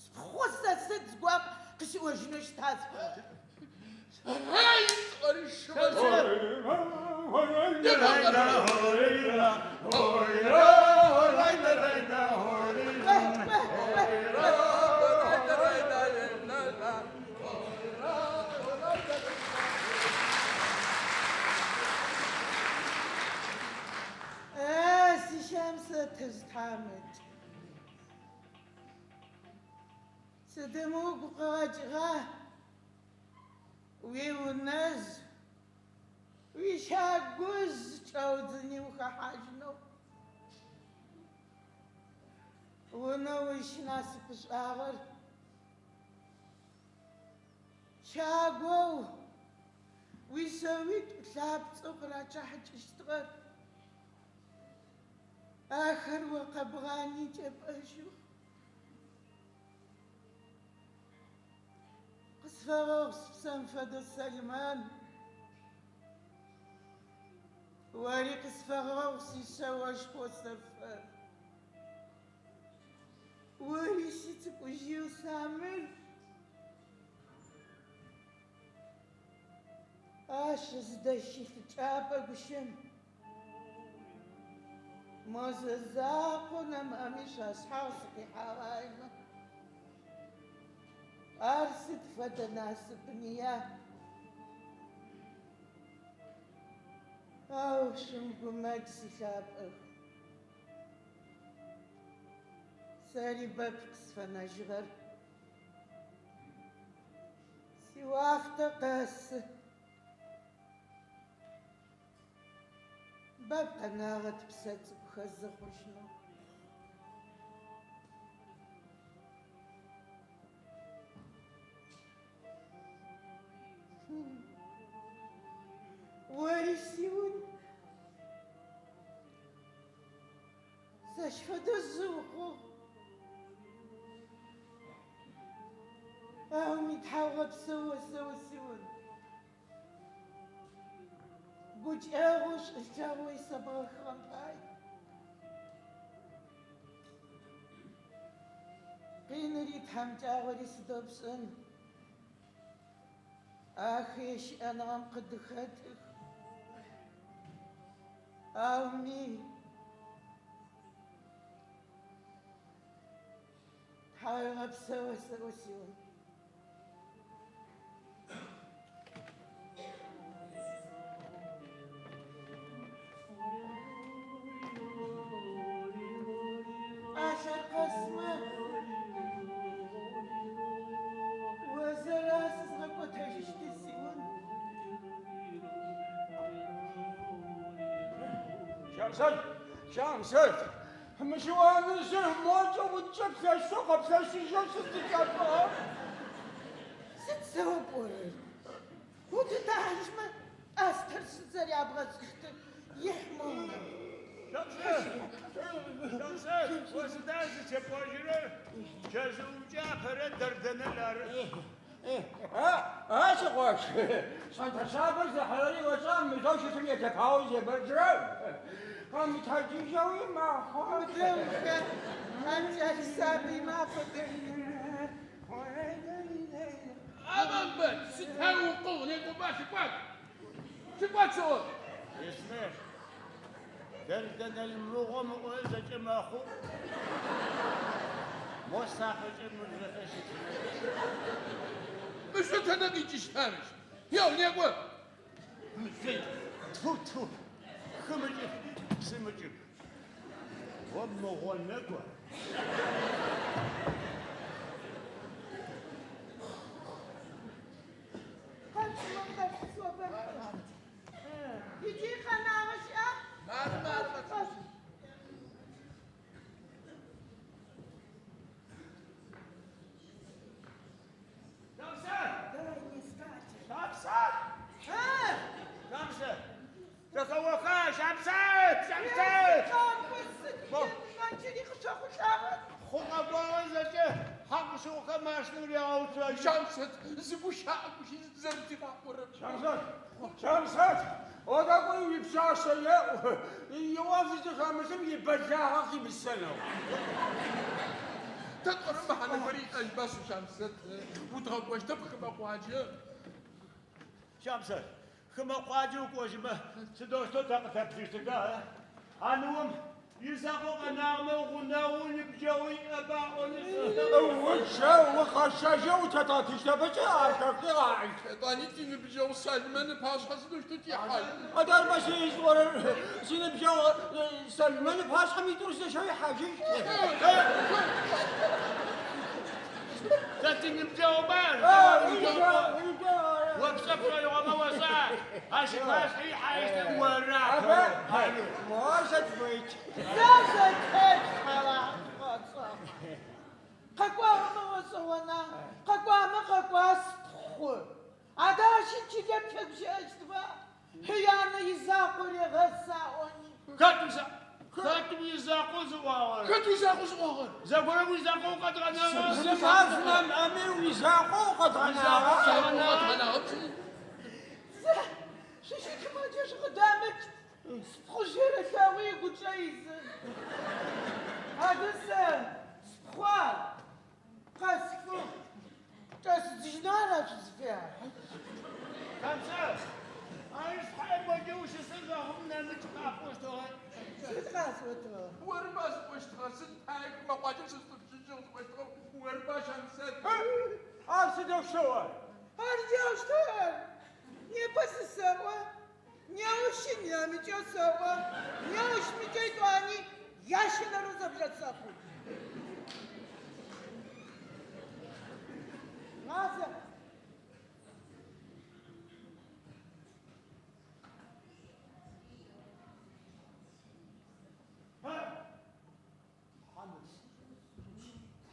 E: Спхъу сэ сыд зыгорэм къысиӏожьынэу щыта спхъу?
C: Эй, тӏорышымэ.
E: Кӏо, кӏо, кӏо, кӏо. Тэтэжъ тхьамыкӏ? Сыдым угу къыгъэкӏыгъа? Уиунэжъ, уищагужъ чӏэудзыни ухэхьажьынэу. Унэу узщынасыпышӏуагъэр щагоу уишъэуитӏу лъапцӏэу къырачъыхьакӏыщтыгъэр. Ахэр о къэбгъани кӏэпӏэжьых. Къысфэгъэгъу спсэм фэдэу Сэлмэн. Ори къысфэгъэгъу сишъэошхо Сэфэр. Ори сицӏыкӏужъыеу Самыр. Ащ зыдэщылъ чӏапӏэ гущэм мо зэ закъо нэмыӏэми шъуашъхьагъ сыкъихьагъаймэ, ар сыд фэдэ насыпния? Ау шъумыгумэкӏ, силъапӏэх. Сэри бэп къысфэнэжьыгъэр. Сиуахътэ къэсы. Бэп къэнагъэт псэ цӏыкӏухэр зы хъужьынэу. Ори сиун, сэщ фэдэу жъы ухъугъ. Ауми тхьауегъэпсэу осэӏо, сиун. Гукӏэгъу шӏулъэгъоу исэбгъэхыгъэм пай. Къиныри тхьамыкӏагъори сыдэу пшӏын, ахэр щыӏэныгъэм къыдыхэтых. Ауми тхьауегъэпсэу осэӏо, сиун. Пӏалъэр къэсмэ, о зэра сызгъэкӏотэжьыщтыр, сиун.
D: Щамсэт! Щамсэт! Мы щыуаныжъыр мокӏэ удкӏэ плъэшъэу къэплъэшъыжьэу сыд зыкӏэпӏыгъэр?
E: Сыд сэ о пӏорэр? Удытахьыжьмэ, пӏастэр сыд зэрябгъэшӏыщтыр? Ихь мо унэм.
B: Щамсэт, о сыда зытепӏожьырэр? Чэзыумкӏэ апэрэ Дэрдэнэл ары.
D: А, сикъош, шъхьэнтэ шъабэр зыхьырэри ошӏа, мыжъоу щытым елъэпаоу зебэджырэр? Къэмытэджыжьэуи мэхъу.
E: Мыдрэ ухэ, амкӏал сабыймэ афэдэх.
C: Амамбэт, сыда укъыгъ, некӏоба, лъыкӏуат. Лъыкӏуат сэӏо.
B: Исмел, Дэрдэнэл мыгъом ыӏорэр зэкӏэ мэхъу. Мо сапэкӏэ мыжъохэр щытынэу.
C: Мышъо тэнэ къикӏыщта мыщ? Еу, некӏо.
B: Мыжъо, тфу, тфу, хым ыкӏыб, псым ыкӏыб. О мыгъо нэкӏо.
E: Къэкӏумэ къэкӏу собэ. Иджы къэнагъэ щыӏа?
C: Мары, мары, Матӏыжъ.
B: Щамсэт!
E: Дай не скачешь.
B: Щамсэт!
E: А!
B: Щамсэт! Зэхэоха, Щамсэт! Щамсэт!
E: Къакӏо, сыд джыри къышъохъулӏагъэр?
B: Хъугъэ гуагъэ зэкӏэ хьакъу-шыкъухэр машинэм регъэуцожьы.
C: Щамсэт, зы гущыӏэ гущи зэрэтигъаӏорэр.
D: Щамсэт! Щамсэт! О тӏэкӏуи уипшъашъэ еӏу, иӏоф зыхэмылъым ибэлагъэ химысэнэу.
C: Тэ тӏорэм мэхьанэ гори иӏэжьба, Щамсэт? Удгъэкӏощтэп хымэ къуаджэ.
B: Щамсэт, хымэ къуаджэ укӏожьымэ, сыдэущтэу тэ къытэплъыщтыха, а? А ныом Изакъоу къэнагъэмэ гъунэгъуи ныбджэгъуи иӏэп аӏонышъ.
D: Ущэу, укъэщэжьэу утэтӏэтыщтэпыкӏэ ар хэхыгъ.
C: Етӏани тиныбджэгъу Сэлмэн ыпашъхьэ сыдэущтэу тихьан?
D: Адэ армэ сызӏорэр, синыбджэгъу Сэлмэн ыпашъхьэ митӏур сыдэущтэу ихьажьыщт?
B: Тэ тиныбджэгъуба? О пшӏэ пшӏоигъомэ ошӏа? Ащ ыпашъхьэ ихьащтыр ора?
D: Может быть.
E: Зэ зэтелъхь, Алахьым къэцӏыгъ. Къэкӏуагъэмэ гъэшӏэгъона, къэкӏуамэ къэкӏуа спхъу. Адэ ащи чылэр тегущыӏэщтба? Янэ изакъоу регъэсы аӏони.
B: Хэт уиза хэт уизакъоу зыӏуагъэр?
C: Хэт уизакъоу зыӏуагъэр?
B: Зэгорэм уизакъоу укъэдгъэнагъа?
D: Зы маф нэмыӏэми уизакъоу укъэдгъэнагъа?
C: Закъоу къэдгъэнагъэп.
E: Зэ, шъущытымэ джы шъукъыдэмыкӏ, спхъу щерэлъэгъуи ыгучӏэ изын. Адэ сэ спхъуа къэслъфыгъ, чӏэсыдзыжьынэу ара шъузыфяр?
B: Щамсэт, ары шъхьаем модэ ущысын зэхъум нэмыкӏ къапӏощтыгъэ.
E: Сыд къасӏотыгъэр?
C: Орба зыӏощтыгъэр, сыд пае хымэ къуаджэм сышъутӏупщыжьыгъ зыӏощтыгъэр орба, Щамсэт?
D: Ар сыдэущтэу ар?
E: Ар джаущтэу ар. Непэ зысэӏо, неущи нэмыкӏэу сэӏо, неущмыкӏэ етӏуани ящэнэрэу зэблэсэхъу. Мазэ.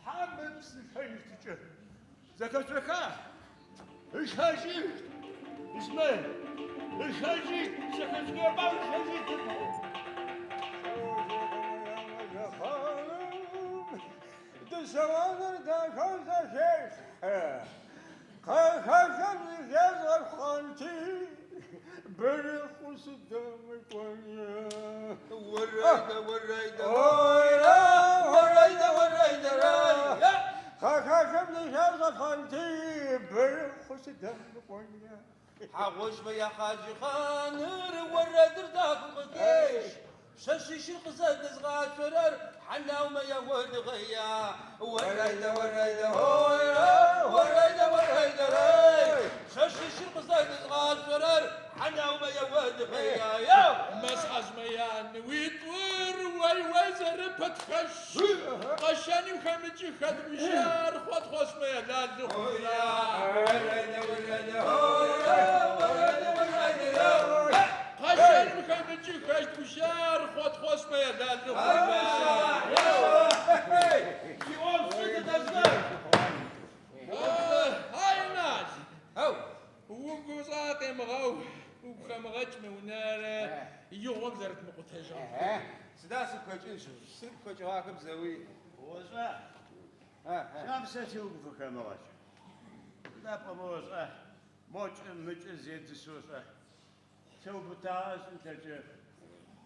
B: Тхьэм ыпс ышэжьыщтыкӏэ. Зэхэшъоха? Ышэжьыщт! Исмел! Ышэжьыщт! Зэхэшъухэба ышэжьыщт!
D: Дышъэуанэр дахэу зэхелъхьэ. Къэхалъэм зыхезгъэпхъонти, бырыхъу сыдэмыкӏони.
A: Орэйдэ, орэйдэ,
D: Ойра,
A: орэйдэ, орэйдэ, рай.
D: Къэхалъэм зыхезгъэпхъонти, бырыхъу сыдэмыкӏони.
A: Хьагъожъмэ я Хьаджыхъаныр орэдыр дахэу къыхещ. Пшъэшъищыр къызэдэзгъашъорэр хьалаумэ яолыгъэя. Орэйдэ, орэйдэ, ойра, орэйдэ, орэйдэ, рай. Пшъэшъищыр къызэдэзгъашъорэр хьалаумэ яолыгъэя. Яу!
C: Мэзхьажъмэ яныуитӏур уай-уай зэрэпэтхэщ. Къэщэным хэмыкӏи хэт гущыӏэр Хъотхъошъмэ ялалу хъура.
A: Орэйдэ, орэйдэ, ойра, орэйдэ, орэйдэ, яу!
C: Къэщэным хэмыкӏи хэт гущыӏэр Хъотхъошъмэ ялалу хъура.
A: Тиӏоф шӏу тыдэжьыгъ.
C: Ай, Инал,
A: Ау!
C: угу шӏа къемыгъэу, угу хэмыгъэкӏ мы унэр игъом зэрэтымыкъутэжьыгъэр.
A: Сыда сыгу хэкӏын шъу? Сыгу хэкӏыгъахэп зэуи.
B: Ошӏа? Щамсэти угу фыхэмыгъэкӏ. Сыда пӏомэ ошӏа? Мокӏэ мыкӏэ зедзышъ ошӏа? Теубытагъэ ышӏын лъэкӏырэп.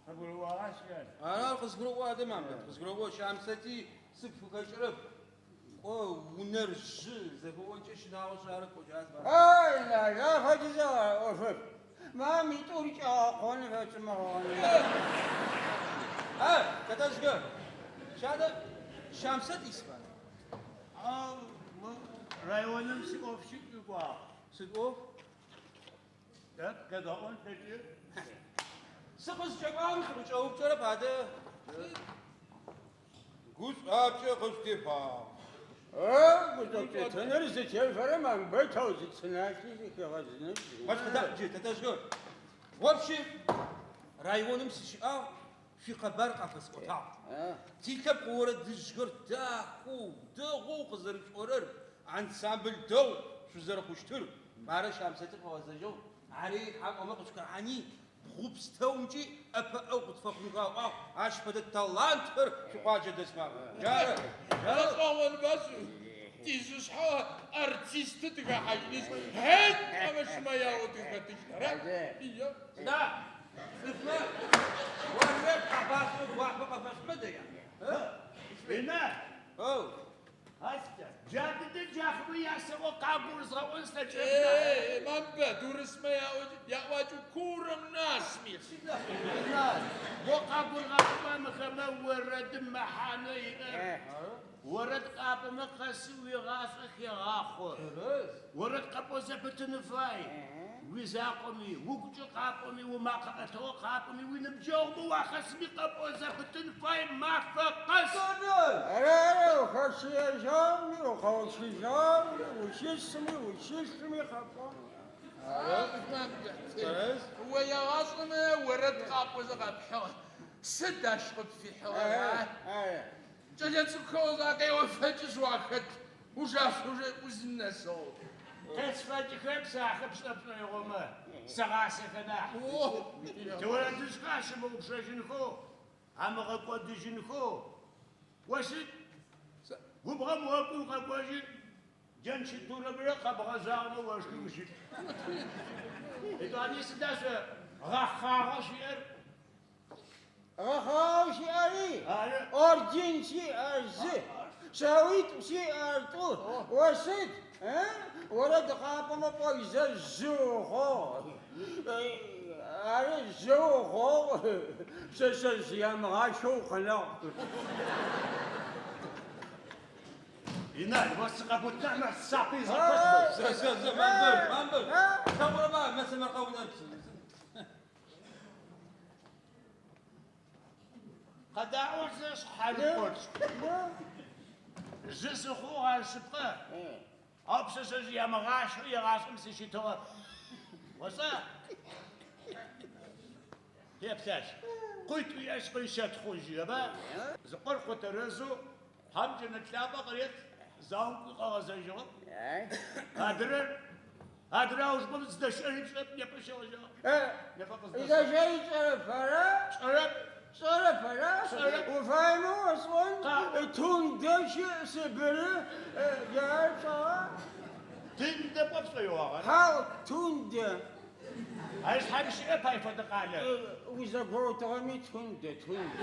B: Къыбгурыӏуагъа, сикӏал?
A: Ара къызгурыӏо адэ, Мамбэт, къызгурыӏо. Щамсэти сыгу фыхэкӏырэп. Кӏо, унэр жьы, зэхэонкӏэ щынагъошъ ары кӏо, джа зыфаӏо.
D: Ай, Инал, афэдизэу ар ӏофэп. Мам итӏур кӏэгъэкъон фэкӏымыгъон.
A: А, тэтэжъхэр, щадэ Щамсэт исба?
B: Ау мы районым сиӏоф щыкӏуагъ.
A: Сыд ӏоф?
B: Тэ къедгъэӏон лъэкӏы.
A: Сыкъызкӏэкӏуагъэм сыкъыкӏэупчӏэрэп адэ. Гушӏуапкӏэ къышъутефагъ.
D: Гушӏопкӏэтыныр зытефэрэм Мамбэтэу зыцыналъи зыхигъэзынышъ.
A: Ащ фэда, джы, тэтэжъхэр. Вообще, районым сыщыӏагъ, шъуикъэбар къафэсӏотагъ. Тилъэпкъ орэдыжъхэр дахэу, дэгъоу къызэрышъуӏорэр, ансамбль дэгъу шъузэрэхъущтыр. Мары Щамсэти къыгъэзэжьыгъ, ари хьакӏомэ къышъухахьани, бгъу пстэумкӏи ӏэпыӏэгъу къытфэхъунхэу аӏуагъ, ащ фэдэ талантхэр шъуикъуаджэ дэсмэ. Джары, джары.
C: Гъэшӏэгъонба шъу? Тижъышъхьэ артисты тыхэхьажьынышъ, хьет пӏомэ шымэ яоу тыхэтыщт, ара? Ия.
A: Сыда? Цӏыфмэ орэд къафашӏэу гуапэ къафашӏымэ дэя?
B: Инал!
A: Оу,
B: Ай, сикӏал. Джа дэдэр джахэмэ ясэӏо къагурызгъэӏон слъэкӏырэп нахь.
C: Е, Мамбэт, урысмэ яӏуакӏэу курам насмех.
B: О къагургъаӏомэ мыхэмэ орэдым мэхьанэ иӏэр. Орэд къапӏомэ къэсы уигъашӏэ хегъахъо. Орэд къэпӏо зэпытын фай. Уизакъоми, угукӏэ къапӏоми, умакъэ ӏэтыгъэу къапӏоми, уиныбджэгъумэ уахэсми къэпӏо зэпытын фай мафэ къэс.
D: Ары, ары, ухэчъыежьыгъэми, укъэущыжьыгъэми, ущысми, ущылъми къэпӏон.
C: Мамбэт, о егъашӏэмэ орэд къапӏозэ къэпхьыгъ. Сыд ащ къыпфихьыгъэр, а?
D: Ары.
C: Кӏэлэцӏыкӏухэу закъеофэкӏышъ уахэт, ужашъо узынэсыгъ.
B: Къесфэкӏыхэрэп сэ ахэр пшӏэ пшӏоигъомэ, сэгъасэхэ нахь.
C: О!
B: Тиорэдыжъхэр ащымыгъупшэжьынхэу, амыгъэкӏодыжьынхэу. О сыд? Губгъом окӏуи укъэкӏожьын, джэнчытурэмрэ къэбгъэжъагъэмэ ошхи ущыт. Етӏани сыда шъо гъэхъагъэу шъуиӏэр?
D: Гъэхъагъэу сиӏэри,
B: Ары.
D: орден сиӏэр зы, шъэуитӏу сиӏэр тӏу. О сыд? Орэд къапӏомэ пӏозэ жъы ухъугъ. Ары, жъы ухъугъ. Пшъэшъэжъ ямыгъащэу укъэнагъ.
B: Инал, о сыкъэбутнахь, сапэ изгъэкӏощт.
A: Зэ, зэ, зэ, Мамбэт, Мамбэт. Лъэгъурэба, мэсэмэркъэунэп.
B: Къэдаӏо сэ шъхьалыкъоч. Жъы сыхъугъ ар шъыпкъэ. Ау пшъэшъэжъ ямыгъащэу егъашӏэм сыщытыгъэп. Ошӏа? Теплъащ. Къуитӏу иӏэшъ къыщэтхъужьырэба? Зыкъор къотэрэзэу хьам джэнэт лъапӏэ къырет, заом кӏуи къыгъэзэжьыгъэп. Адрэр, адрэ аужыпӏэм зыдэщыӏэри пшӏэрэп, непэ щегъэжьагъ. Непэ къыздэсыгъ.
D: Зыдэщыӏэри пшӏэрэп, ара?
B: Пшӏэрэп.
D: Пшӏэрэп, ара?
B: Пшӏэрэп.
D: Уфаемэ осӏон,
B: Къаӏо.
D: Тундэ щыӏ Сыбыры, джар пшӏагъа?
B: Тындэ пӏо пшӏоигъуагъэр?
D: Хьау, Тундэ.
B: Ар шъхьэм щыӏэп ай фэдэ къалэ.
D: Узэгоутыгъэми Тундэ, Тундэ.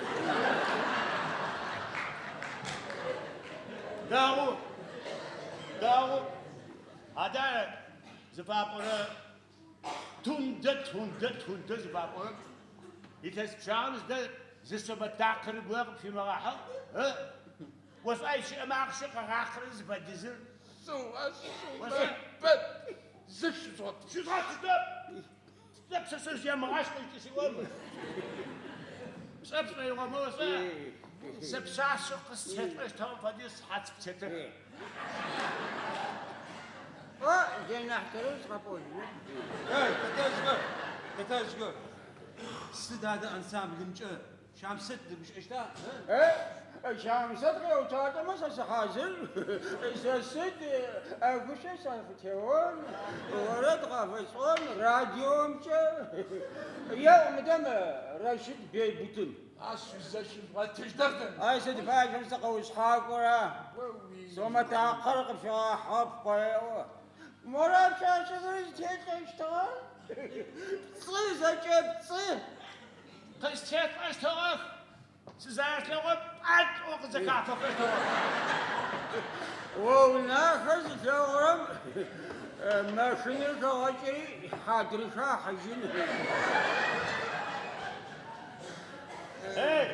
B: Дэгъу, дэгъу. Адэ зыфапӏорэ Тундэ, Тундэ, Тундэ зыфапӏорэм илъэс пчъагъэм зыдэ зы сомэ такъыр горэ къыпфимыгъэхьыгъ, ы? Ошӏа ищыӏэмэ ахъщэ къыгъахъэрэр зыфэдизыр?
C: Шъыу, шъыу,
B: Ошӏа?
C: Мамбэт, зыщызгъэт.
B: Щызгъэтыщтэп! Сыда пшъэшъэжъ ямыгъашхэ ыкӏи Пшӏэ пшӏоигъомэ ошӏа? Сэ пшъашъэу къыстелӏэщтыгъэм фэдиз шъхьац птетэп.
D: О, джэнахь тэрэз къэпӏожьын.
A: Эй, тэтэжъхэр, тэтэжъхэр. Сыд адэ ансамблымкӏэ Щамсэт дэгущыӏэщта?
D: Щамсэт къеуцуалӏэмэ сэ сыхьазыр. Сэ сыд ӏэгушъо сафытеон, орэд къафэсӏон, радиомкӏэ. Еӏу мыдэм Рэщыд Бейбутым.
C: Ащ зэщызгъэтыщтэп.
D: Ай сыд паем сыкъэушъхьакӏора? Сомэ такъыр къыпфигъэхьыгъэп къеӏо. Мора пшъашъэхэр зытелӏэщтыгъэр? Пцӏы зэкӏэ пцӏы.
B: Къыстелӏэщтыгъэх. Сызэралъэгъоу пӏатӏэу къызэхафэхэщтыгъэх.
D: О унахэр зылъэгъурэм машинэр хэгъэкӏыри хьадрыхэ ахьыжьын.
B: Эй,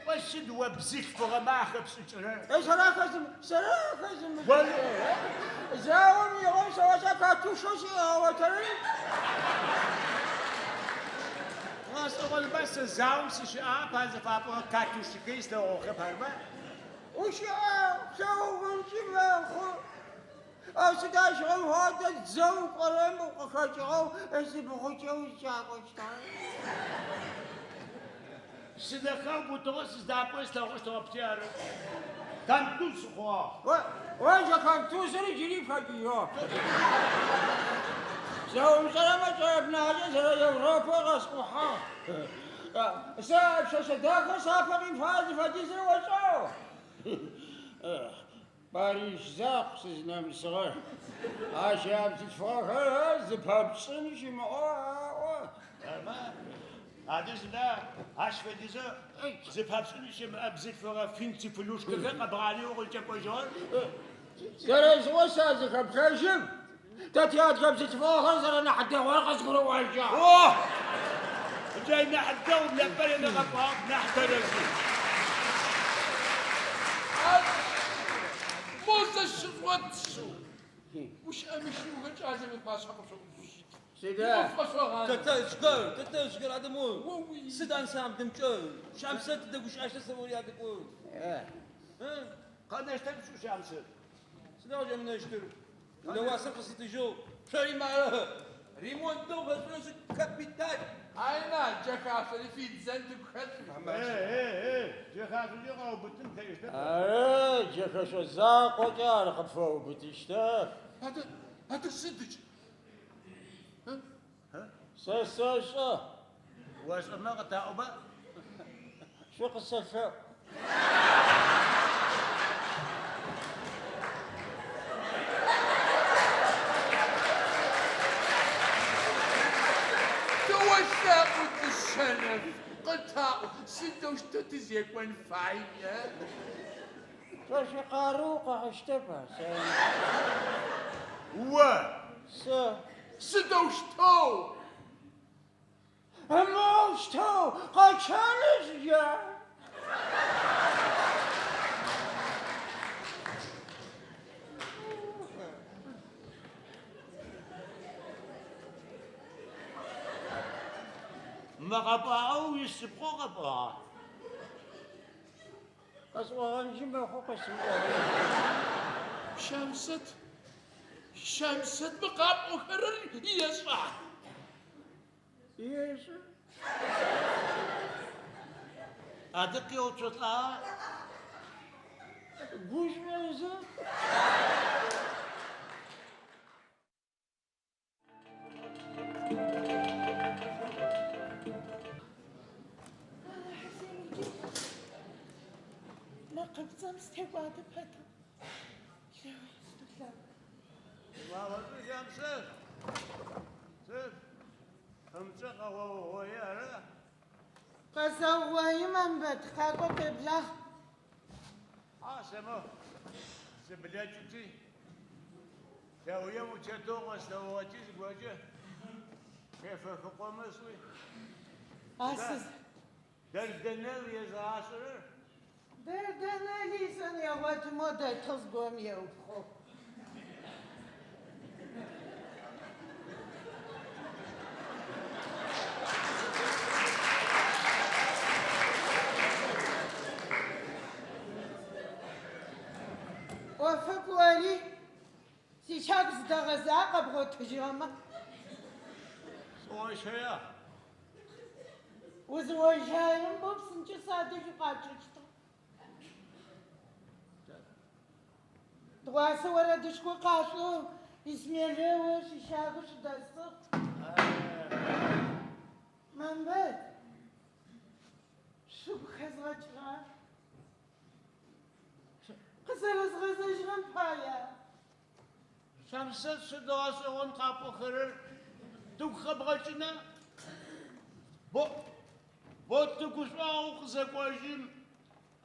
B: о сыд о бзылъфыгъэмэ ахэпшӏыкӏырэр?
D: Сэра хэзым, сэра хэзымышӏыкӏырэр? Заом игъом сэуасэ катушэу сиӏыгъыгъотэри?
B: Гъэшӏэгъонба сэ заом сыщыӏагъэп, ар зыфапӏорэ катушэхэри слъэгъугъэхэп, арыба?
D: Ущыӏагъ, плъэгъугъэнкӏи мэхъу. Ау сыда щыгъэм фэдэ дзэу кӏорэм укъыхэкӏыгъэу сыбгъукӏэ узкӏакӏощтыгъэр?
B: Сынэхэр бутыгъэу сыздакӏоу слъэгъущтыгъэпти ары. Контуз сыхъугъагъ.
D: О, о зэконтузыр джыри хэкӏыжьыгъ. Зэумышӏэрэмэ кӏэрэп нахькӏэ зэрэ Европэ къэскӏухьагъ. Сэ пшъэшъэ дахэ сапэ къимыфагъэ зыфэдизыр ошӏэу. Париж закъу сызнэмысыгъэр. Ащ ябзылъфыгъэхэр зыпэпшӏын щымыӏэу аӏо.
B: Арыба? Адэ сыда ащ фэдизэу зыпэпшӏын щымыӏэ бзылъфыгъэ финтифлюшкэхэр къэбгъани укъызкӏэкӏожьыгъэр?
D: Тэрэзыгъо сазыхэплъэжьым, тэ тиадыгэ бзылъфыгъэхэр зэрэнахь дэгъур къызгурыӏожьыгъ.
B: О! Джа нахь дэгъу непэ ренэ къэпӏуагъэп, нахь тэрэзы.
C: Ар мо зэ щыжъугъэт шъыу. Гущыӏэ мыщыухэр кӏалэм ыпашъхьэ къышъоӏужъущт.
D: Сыда?
C: Иӏоф къэшъогъан.
A: Тэтэжъхэр, тэтэжъхэр, адэ мо
C: О-уи.
A: сыд ансамблымкӏэ Щамсэт тыдэгущыӏэщта сэӏори адэ кӏо.
B: Къэнэщтэп шъыу Щамсэт.
A: Сыда къыкӏэмынэщтыр? Унэ уасэр къыситыжьыгъ. Шъори мары. Ремонт дэгъу фэсшӏынэу капитал.
C: Айна, джэхашъори фидзэн тыгу хэлъ.
B: Э, э, э, джэхашъокӏэ къэубытын плъэкӏыщтэп.
D: Ары, джэхэшъо закъокӏэ ар къыпфэубытыщтэп.
C: Адэ, адэ сыдыкӏ?
D: Сэ сэшӏэ,
B: Ошӏэмэ къытаӏоба?
D: шъукъысэлъэӏу.
C: Тыолъэӏу, Дышъэнэф, къытаӏу, сыдэущтэу тызекӏон фая?
D: Шъо шъуикъарыу къыхьыщтэп ар, сэ.
B: О!
D: Сэ.
C: Сыдэущтэу?
D: Моущтэу къэчъэнышъ джа.
B: Мы къэпӏуагъэу уишъыпкъэу къэпӏуагъа?
D: Къэсӏогъэнкӏи мэхъу, къэсымыӏогъэнкӏи.
C: Щамсэт, Щамсэт мы къапӏохэрэр ешӏа?
D: Ешӏэ.
B: Адэ къеуцолӏагъа?
D: Гушӏозэ.
E: Алахьы симыкӏи. Нэкъыпцӏэм сытекӏуадэ пэтыгъ. Лъэуи, сыдулъэгъу.
B: Уагъэшӏу, Щамсэт. Сыд? Хъымцэ къэоугъои ара?
E: Къэсэугъои, Мамбэт, къакӏо къеблагъ.
B: Хьа сэ мо сыблэкӏыти, лъэуем утетэу къэслъэгъугъэти зыгорэкӏэ къефэхыкъомэ сӏуи.
E: А сыз.
B: Дэрдэнел езыгъашӏэрэр?
E: Дэрдэнел ишӏэн егъоты, мо дэтыгъ зыгорэм еупхъоу. ӏофэп ори, сищагу зыдэгъэзагъ къэбгъотыжьыгъэмэ.
B: Сыгъойщэягъ.
E: Узыгъойщаерэм боу псынкӏэу садэжь укъачъэщтыгъ. Тыгъуасэ орэдышхо къашъоу Исмелэ ощ ищагу щыдэсыгъ. Мамбэт, шъугу хэзгъэкӏыгъа? Къызэрэзгъэзэжьыгъэм пая?
B: Щамсэт, сыд гъэшӏэгъон къапӏохэрэр, тыгу хэбгъэкӏына? Бо, бо тыгушӏуагъ укъызэкӏожьым,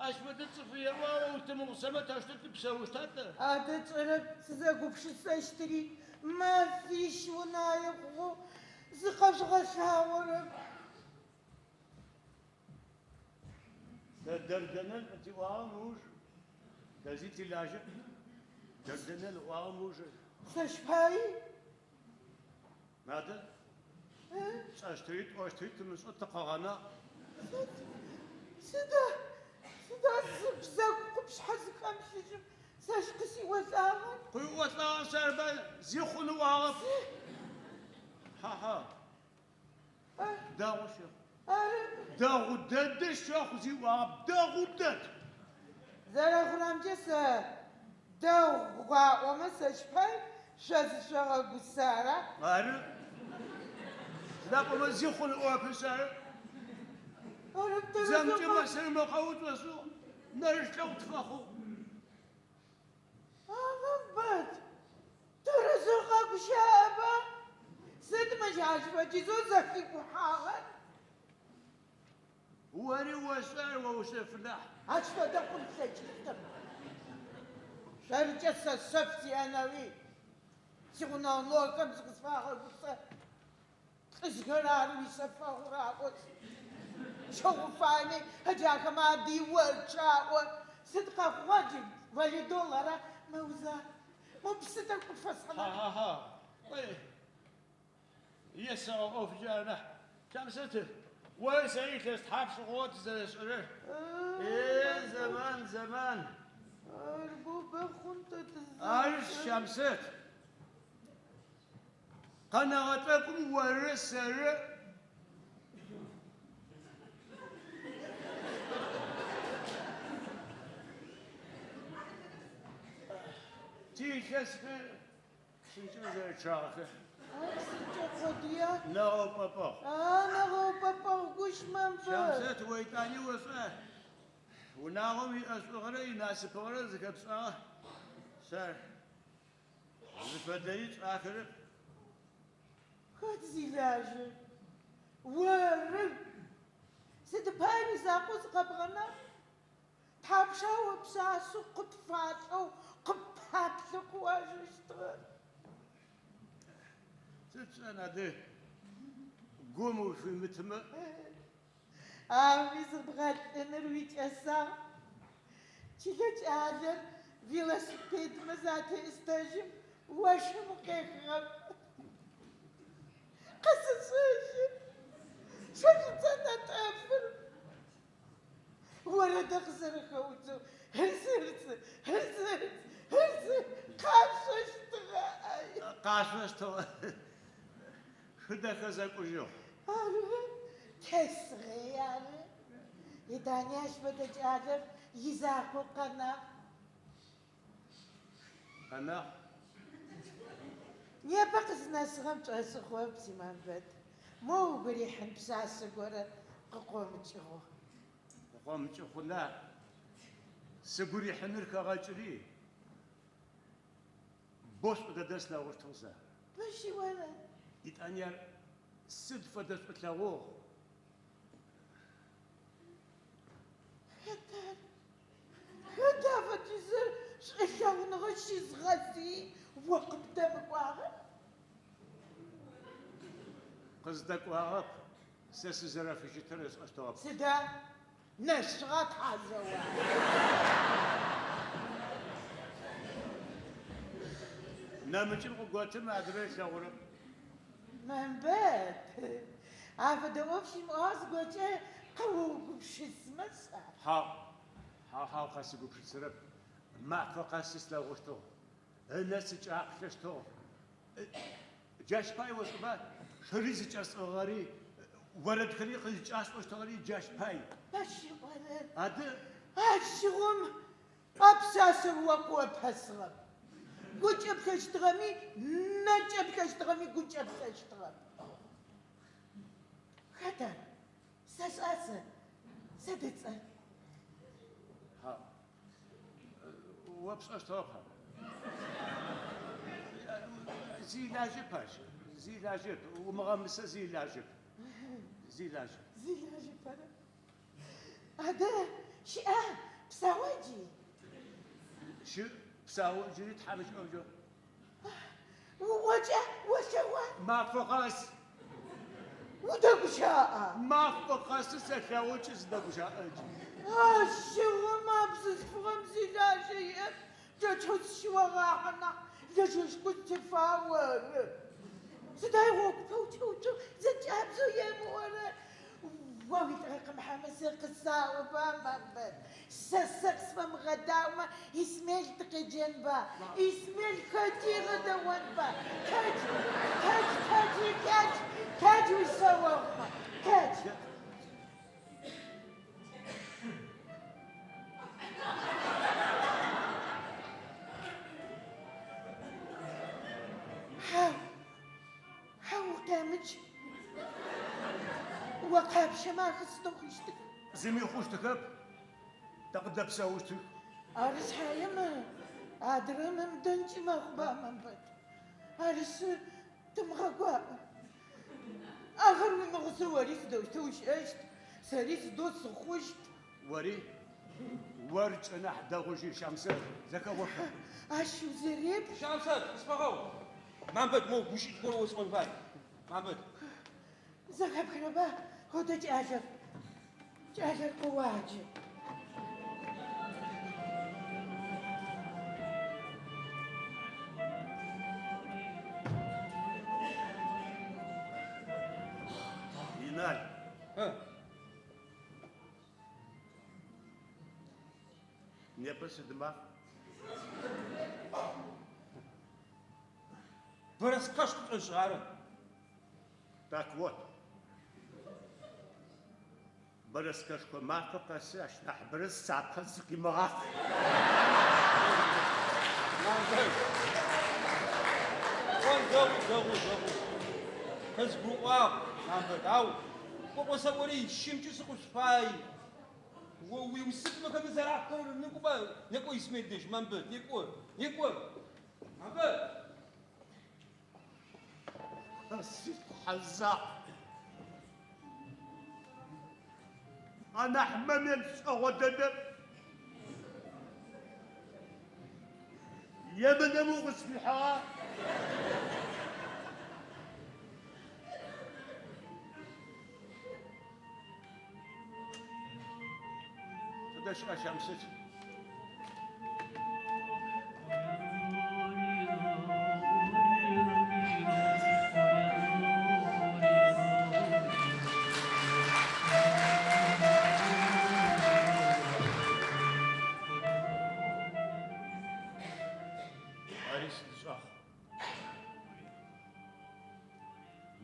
B: ащ фэдэ цӏыф еӏуагъэу утымыгъусэмэ таущтэу тыпсэущта тэ?
E: Адэ тшӏэрэп сызэгупшысэщтыри, мэфищ унае хъугъэу зыкъэжъугъэлъагъорэп.
B: Тэ Дэрдэнел къытиӏуагъэм ыуж тэ зи тилажьэп. Дэрдэнел ыӏуагъэм ыуж.
E: Сэщ паий?
B: Адэ, тшӏэщтыри тӏощтыри тымышӏэу тыкъыгъэнагъ.
E: Сыд, сыда, сыда зыбзэгу къупшъхьэ зыхэмылъыжьым сэщ къысиӏолӏагъэр?
B: Къыуиӏолӏагъэр сэрба, зи хъун ыӏуагъэп. Хьа, хьа. Дэгъу щэхъу.
E: Ары.
B: Дэгъу дэдэ щэхъу зи ыӏуагъэп, дэгъу дэд.
E: Зэрэхъурэмкӏэ сэ дэгъу аӏомэ сэщ пай шъо зышъогъэгусэ, ара?
B: Ары. Сыда пӏомэ зи хъун ыӏорэпышъ ары.
E: Ары,
B: Зэмкӏэ
E: тэрэзэу
B: мэсырмэкъэу тшӏошӏыгъ, нэрылъэгъу тфэхъугъ.
E: А, Мамбэт, тэрэзэу къэгущыӏэба? Сыд мыщ ащ фэдизэу зэхикӏухьагъэр?
B: Ори ошӏэ ар оушъэфы нахь.
E: Ащ фэдэ хъун ылъэкӏыщтэп. Шъоркӏэ сэ шъэф сиӏэнэуи? Сигъунэгъу ныохэм зыкъысфагъэгусэ. Лӏыжъхэр ары уишъэфэгъур аӏошъ. Щыгъу фаеми, ыджахэмэ адиочъы аӏо. Сыд къэхъугъа джы, валидол ара мэуза? Мо псы тӏэкӏу къыпфэсхьына?
B: Хьа, хьа, хьа. Есэгъэ ӏофкӏэ ар нахь. Щамсэт, ори сэри илъэс тхьапш хъугъэ тызэрэшӏэрэр? Е, зэман, зэман.
E: Ар боу бэ хъун тэ
B: Арышъ,
E: тызэрэшӏэрэр.
B: Щамсэт, къэнэгъэ тӏэкӏум оры сэры. Тиилъэсхэр Псынкӏэу зэрэчъагъэхэр.
E: Ар псынкӏэ къодыя?
B: Нэгъэупӏэпӏэгъу.
E: А, нэгъэупӏэпӏэгъу гущ, Мамбэт.
B: Щамсэт, о етӏани ошӏа, унагъом иӏэшӏугъэрэ инасыпыгъэрэ зыхэпшӏагъэ сэ ар зыфэдэри тшӏахэрэп.
E: Хэт зилажьэр? Оры! Сыд пае уизакъоу сыкъэбгъэнагъ? Тхьапша о пшъашъэу къыпфалӏэу, къыппаплъэу къыуажэщтыгъэр?
B: Сыд пшӏэн адэ, гум уфимытымэ?
E: Ауми зыбгъэлӏыныр уикӏэсагъ. Чылэ кӏалэр велосипедмэ затестэжьым, ощхым укъехыгъэп. Къэсэшӏэжьы, шэ шӏуцӏэ нэтӏэфыр. Орэдыр къызэрэхэуцэу хьырцы, хьырцы, хьырцы, хьырцы, хьырцы къашъощтыгъэ.
B: Къашъощтыгъэ. Хы дэхэ зэкӏужьыгъ.
E: Ары, тесыгъи ары. Етӏани ащ фэдэ кӏалэр изакъоу къэнагъ.
B: Къэнагъ.
E: Непэ къызнэсыгъэм чӏэсы хъурэп, си Мамбэт. Мо угу рихьын пшъашъэ горэ къыкъомыкӏыгъэу.
B: Къыкъомыкӏы хъуна, сыгу рихьыныр хэгъэкӏыри, боу шӏу дэдэ слъэгъущтыгъ сэ.
E: Мыщи ора?
B: Етӏани ар сыд фэдэ шӏулъэгъугъ.
E: Хэт ар? Хэт афэдизыр шӏулъэгъуныгъэ щызгъэзыи о къыбдэмыкӏуагъэр?
B: Къыздэкӏуагъэп, сэ сызэрэфыщытыр ышӏэщтыгъэп.
E: Сыда? Нэшъугъа тхьазэуа?
B: Нэмыкӏым къыготым адрэр ылъэгъурэп.
E: Мамбэт, афэдэ ӏоф щымыӏагъ зыгорэкӏэ къэоугупшысмэ шӏэ?
B: Хьау, хьау, хьау, къэсыгупшысэрэп. Мафэ къэси слъэгъущтыгъ, ынэ сыкӏаплъэщтыгъ. Джащ пай ошӏэба, шыри зыкӏэсӏыгъэри, орэдхэри къызкӏасӏощтыгъэри джащ пай.
E: Ащ ыӏорэр.
B: Адэ?
E: Ащыгъум а пшъашъэр о къыопэсыгъэп. Гукӏэ плъэщтыгъэми, нэкӏэ плъэщтыгъэми гукӏэ плъэщтыгъэп. Хэт ар? Сэшӏа сэ? Сыд ыцӏэр?
B: Хьау. О пшӏэщтыгъэп ар. Зи илажьэп ащ. Зи илажьэп. Умыгъэмысэ зи илажьэп. Зи илажьэп.
E: Зи илажьэп ара? Адэ, щыӏа? Псауа джы?
B: Щыӏ, псау, джыри тхьамыкӏэмкӏэ.
E: Уӏокӏэ, олъэгъуа?
B: Мафэ къэс.
E: Удэгущыӏа?
B: Мафэ къэсы сэлъэгъу ыкӏи сыдэгущыӏэ джы.
E: Ащыгъум а бзылъфыгъэм зи лажьэ иӏэп, кӏэкӏэу зыщыогъахьэ нахь, лэжьэшхо зытефагъ оры. Сыда игъогупэ утеуцоу зэкӏабзэу емыӏорэ? О уилӏыгъэ къымыхьэмэ сэ къысаӏоба, Мамбэт. Сэ сэ къысфэмыгъэдаӏомэ, Исмел тыкъеджэнба, Исмел хэти ыгъэдэӏонба. Тэдж, тэдж, тэджи, къядж, къядж уишъэогъумэ, къядж. Хьау, хьау, укъямыдж. О къапщэмэ ахэр сыдэу хъущтых?
B: Зыми хъущтыхэп, тэ къыддэпсэущтых.
E: Ары шъхьаем, адрэм ымыдэнкӏи мэхъуба, Мамбэт. Арышъы, тымыгъэгуаӏ. Ахэр уимыгъусэу ори сыдэущтэу ущыӏэщт? Сэри сыдэу сыхъущт?
B: Ори? Оркӏэ нахь дэгъужьы, Щамсэт, зэхэоха?
E: Ащ узэреплъ.
A: Щамсэт, къысфэгъэгъу. Мамбэт, моу гущыӏэ горэ осӏон фай. Мамбэт.
E: Зэхэпхырэба, одэ кӏалэр? Кӏалэр къыуаджэ.
B: Инал. Непэ сыд маф?
A: Бэрэскэшху пшӏошӏ ары.
B: Так вот. Бэрэскэшхо мафэ къэсы ащ нахьыбэрэ сапэ зыкъимыгъаф.
A: Кӏон дэгъу, дэгъу, дэгъу. Къызгурыӏуагъ, Мамбэт, ау кӏо къосэӏори щымкӏи сыкъышъуфай. О уиусыпмэ хэты зэрахэрэр некӏоба, некӏо Исмел дэжь, Мамбэт, некӏо, некӏо. Мамбэт!
B: Си Тхьэ закъу. Анахь момент шӏэгъо дэдэм емынэм укъысфихьыгъа? Тыдэ щыӏа Щамсэт? Ари сыд ышӏагъ?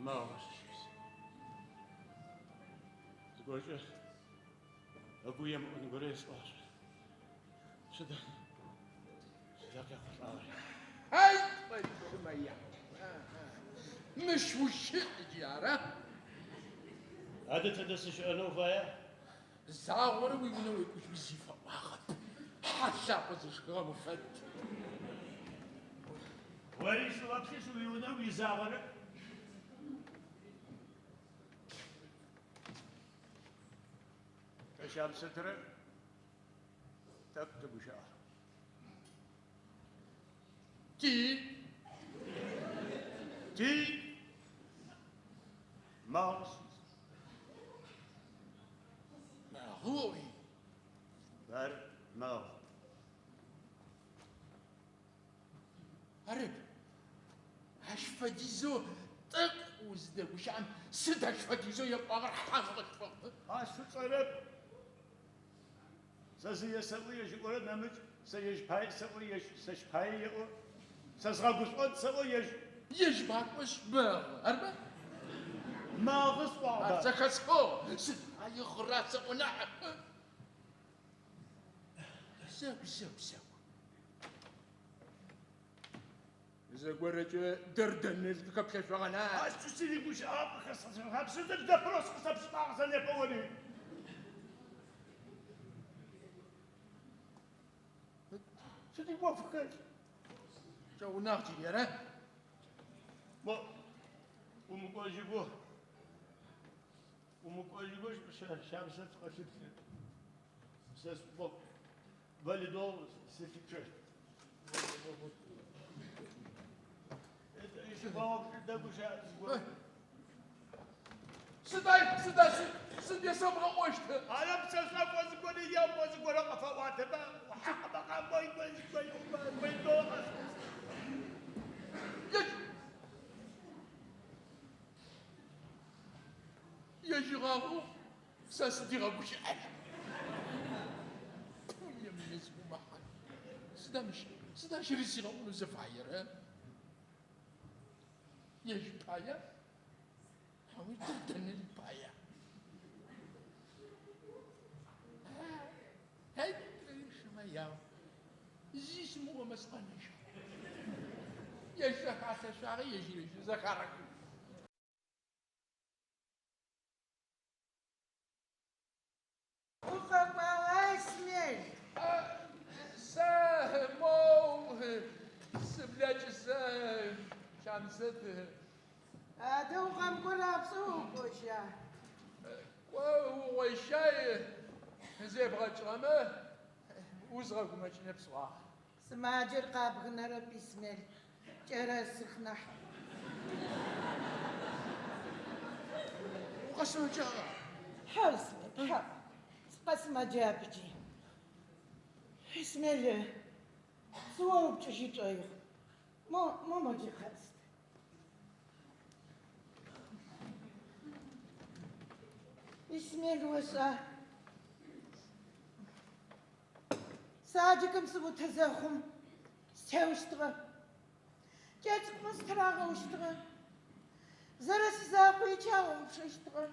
B: Мэгъы щыс. Зыгорэкӏэ ыгу емыӏун горэ есӏуагъ. Сыда, сыда къехъулӏагъэр?
C: Ай, лӏышъумэ Мыщ ущыӏ джы, ара?
B: Адэ тэдэ сыщыӏэнэу фая?
C: Загъорэ уиунэ уекӏужьми зи фэӏуагъэп. Хьэ лъакъо зышхыгъэм уфэд.
B: Ори сыоплъышъ уиунэ уизагъэрэп. Тэ Щамсэтрэ тӏэкӏу тыгущыӏагъ.
C: Ти?
B: Ти? Мэгъы.
C: Мэгъы оӏуи?
B: Ар мэгъы.
C: Арэп, ащ фэдизэу тӏэкӏу узыдэгущыӏэм сыд ащ фэдизэу епӏуагъэр хьам къылъфыгъ?
B: А сшӏэрэп. Сэ зы есэӏо ежь ыӏорэр нэмыкӏ, сэ ежь пае сэӏо ежь сэщ пае еӏо, сэ згъэгушӏон сэӏо ежь.
C: Ежь макӏошъ мэгъы, арба?
B: Мэгъы сӏуагъэба?
C: Ар зэхэсхыгъ, сыд пае гъыра сэӏо нахь. Зэгу, зэгу, зэгу. Зэгорэкӏэ Дэрдэныл къыхэплъэшъогъэна?
B: Ащ сыригущыӏагъ къыхэсхьажьыгъэп, сыдым допрос къысэпшӏыгъагъ сэ непэ ори? Сыд иӏоф хэлъ?
C: Чӏэунагъ джыри, ара?
B: Мо, умыкӏожьыгу, умыкӏожьыгу, Щамсэт къэлъыплъ. Сэ сӏо, валидол сылъычъэщт.
C: Сыда, сыда, сыд есэбгъэӏощт?
B: Арэп сэ шӏэкӏо зыгорэ еӏо, зыгорэ къыфэӏуатэба, хьакъымэ къамой, валидол
C: Ежь ежьыгъагъэу сэ сыдигъэгущыӏэн. Емынэзгумахьан. Сыда мыщ, сыда ащ рысигъэӏонэу зыфаер, ы? Ежь пая? Хьауми Дэрдэныл пая? Хьай, шымэ яу. Зи сымыӏомэ сыкъэнэжьыгъ. Ежь зэхалъэшъуагъэ, ежь-ежь зэхарэхы.
E: Укъэкӏуагъа, Исмел?
C: Сэ моу сыблэкӏызэ, Щамсэт.
E: Адэ укъэмыкӏо рапшӏэу укӏожьа?
C: Кӏо, О угъойщай зебгъэкӏыгъэмэ, узгъэгумэкӏынэп сӏуагъэ.
E: Сымаджэр къабгынэрэп, Исмел, кӏэрэсых нахь.
C: Укъэсымэджагъа?
E: Хьау, Исмел, хьау. Сыкъэсымэджапджи. Исмел, сыоупчӏыжьы шӏоигъу. Мо, мо мо джы къэст. Исмел, ошӏа? Садикым сыӏутэ зэхъум, стеущтыгъэ. Кӏэлэцӏыкӏумэ сытырагъэущтыгъэ. Зэрэсизакъоу ащагъэгъупшэщтыгъэ.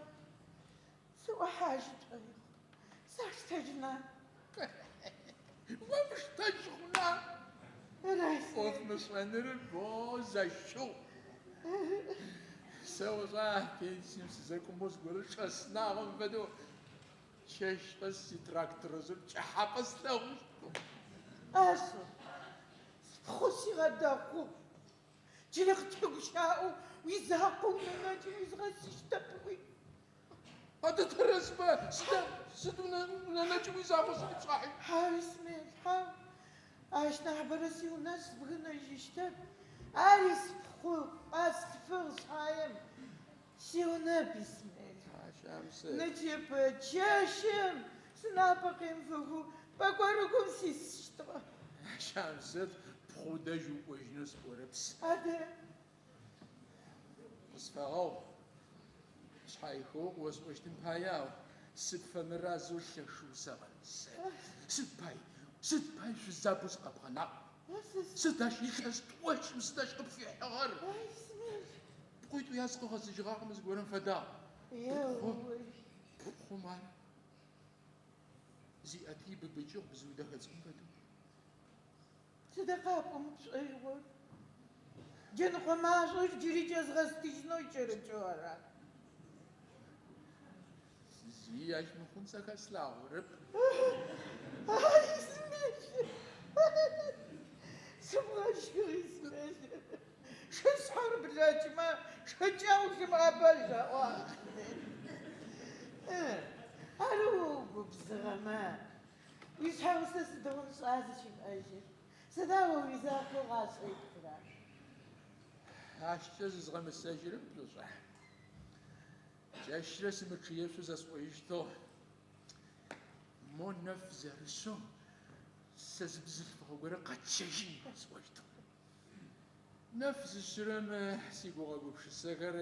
E: Сыӏухьажьы шӏоигъу. Саштэжьына?
C: О мыштэжь хъуна?
E: Ара,
C: ӏоф мышӏэныр бо зэщыгъу. Сэ ошӏа пенсием сызэкӏом моу зыгорэ чӏэснагъэм фэдэу чэщ къэс ситракторыжъыр пкӏыхьапӏэ слъэгъущтыгъ.
E: Ашъыу, спхъу сигъэдэгъугъ. Джыри къытегущыӏэу уизакъоу унэ нэкӏым уизгъэсыщтэп ыӏуи.
C: Адэ тэрэзба, сыда сыд унэ нэкӏым уизакъоу сыд ипшӏахьи?
E: Хьау, Исмел, хьау. Ащ нахьыбэрэ сиунэ сбгынэжьыщтэп. Ари спхъу, къэслъфыгъ шъхьаем. Сиунэп, Исмел.
C: Щамсэт.
E: Нычэпэ чэщым сынапэ къемыфыхэу пӏэкӏорыгум сисыщтыгъэ.
C: Щамсэт, пхъу дэжь укӏожьынэу сӏорэп сэ.
E: Адэ,
C: Къысфэгъэгъу. Шъхьаихэу къыосӏощтым пае, ау сыпфэмыразэу лъэшэу усэгъэмысэ. Сыд пай, сыд пай шъузабэу сыкъэбгъэнагъ? Сыд ащ илъэс тӏокӏым сыд ащ къыпфихьыгъэр?
E: Ай, Исмел.
C: Пкъуитӏу яз къыгъэзэжьыгъагъэмэ зыгорэм фэдагъ.
E: Еуй.
C: Пхъум ар зиӏэти ибыбыкӏыгъ бзыу дэхэ цӏыкӏум фэдэу.
E: Сыда къапӏомэ пшӏоигъор? Джэныкъо машӏор джыри кӏэзгъэстыжьынэу кӏэрыкӏэу ара?
C: Зи ащ мыхъун сэ хэслъагъорэп.
E: Ай, Исмел. Сыбгъэщхыгъ, Исмел. Шышъхьэр блэкӏмэ, шыкӏэу лъымыӏэбэжь аӏуагъ. Ары угубзыгъэмэ. Уишъхьэгъусэ сыдигъом шӏа зыщымыӏэжьыр? Сыда о уизакъоу гъашӏэ ипхыра?
C: Ащкӏэ зызгъэмысэжьырэп, шӏушӏа. Чэщрэ сымычъыешъоу зэсӏожьыщтыгъ. Мо нэф зэрышъэу сэ зы бзылъфыгъэ горэ къэтщэжьын сӏощтыгъ. Нэф зышъырэм сигугъэ-гупшысэхэр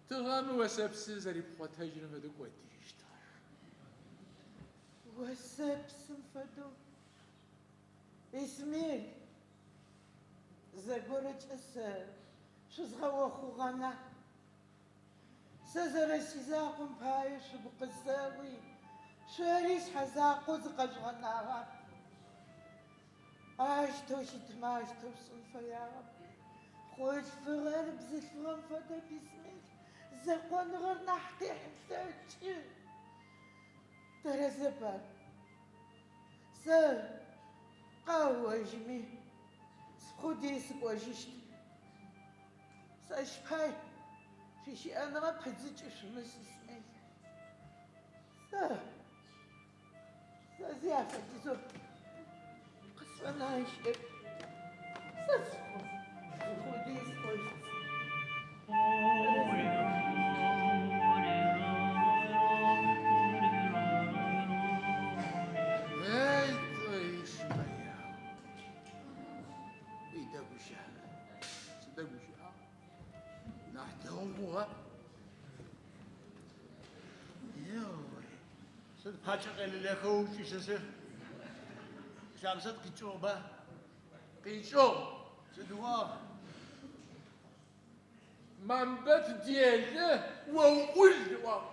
C: тыгъэм осэпсы зэрипхъотэжьырэм фэдэу кӏодыжьыщтыгъэх.
E: Осэпсым фэдэу. Исмел, зэгорэкӏэ сэ шъузгъэохъугъэна? Сэ зэрэсизакъом пае шъугу къысэуи, шъори шъхьэзакъоу зыкъэжъугъэнагъа? Ащтэу щытмэ, ащтэу шъушӏын фэягъэп. Хъулъфыгъэр бзылъфыгъэм фэдэп, Исмел. Зэкъоныгъэр нахь къехьылъэкӏы. Тэрэзэп ар. Сэ къэожьми, спхъу дей сыкӏожьыщт. Сэщ пай шъуищыӏэныгъэ пыдзыкӏы шъумышӏ, Исмел. Сэ, сэ зи афэдизэу къысфэнэжьырэп. Сэ спхъу, спхъу дей сыкӏожьыщт.
C: Эй, твоиш моя. Уидэгущыӏэ. Сыдэгущыӏагъ. Нахь дэгъу хъугъэ. Еуй.
B: Сыд пакӏэ къелэлэхэу укӏыщэсыр? Щамсэт къикӏыгъба?
C: Къикӏыгъ.
B: Сыд ыӏуагъ?
C: Мамбэт делэ, о уӏул ыӏуагъ.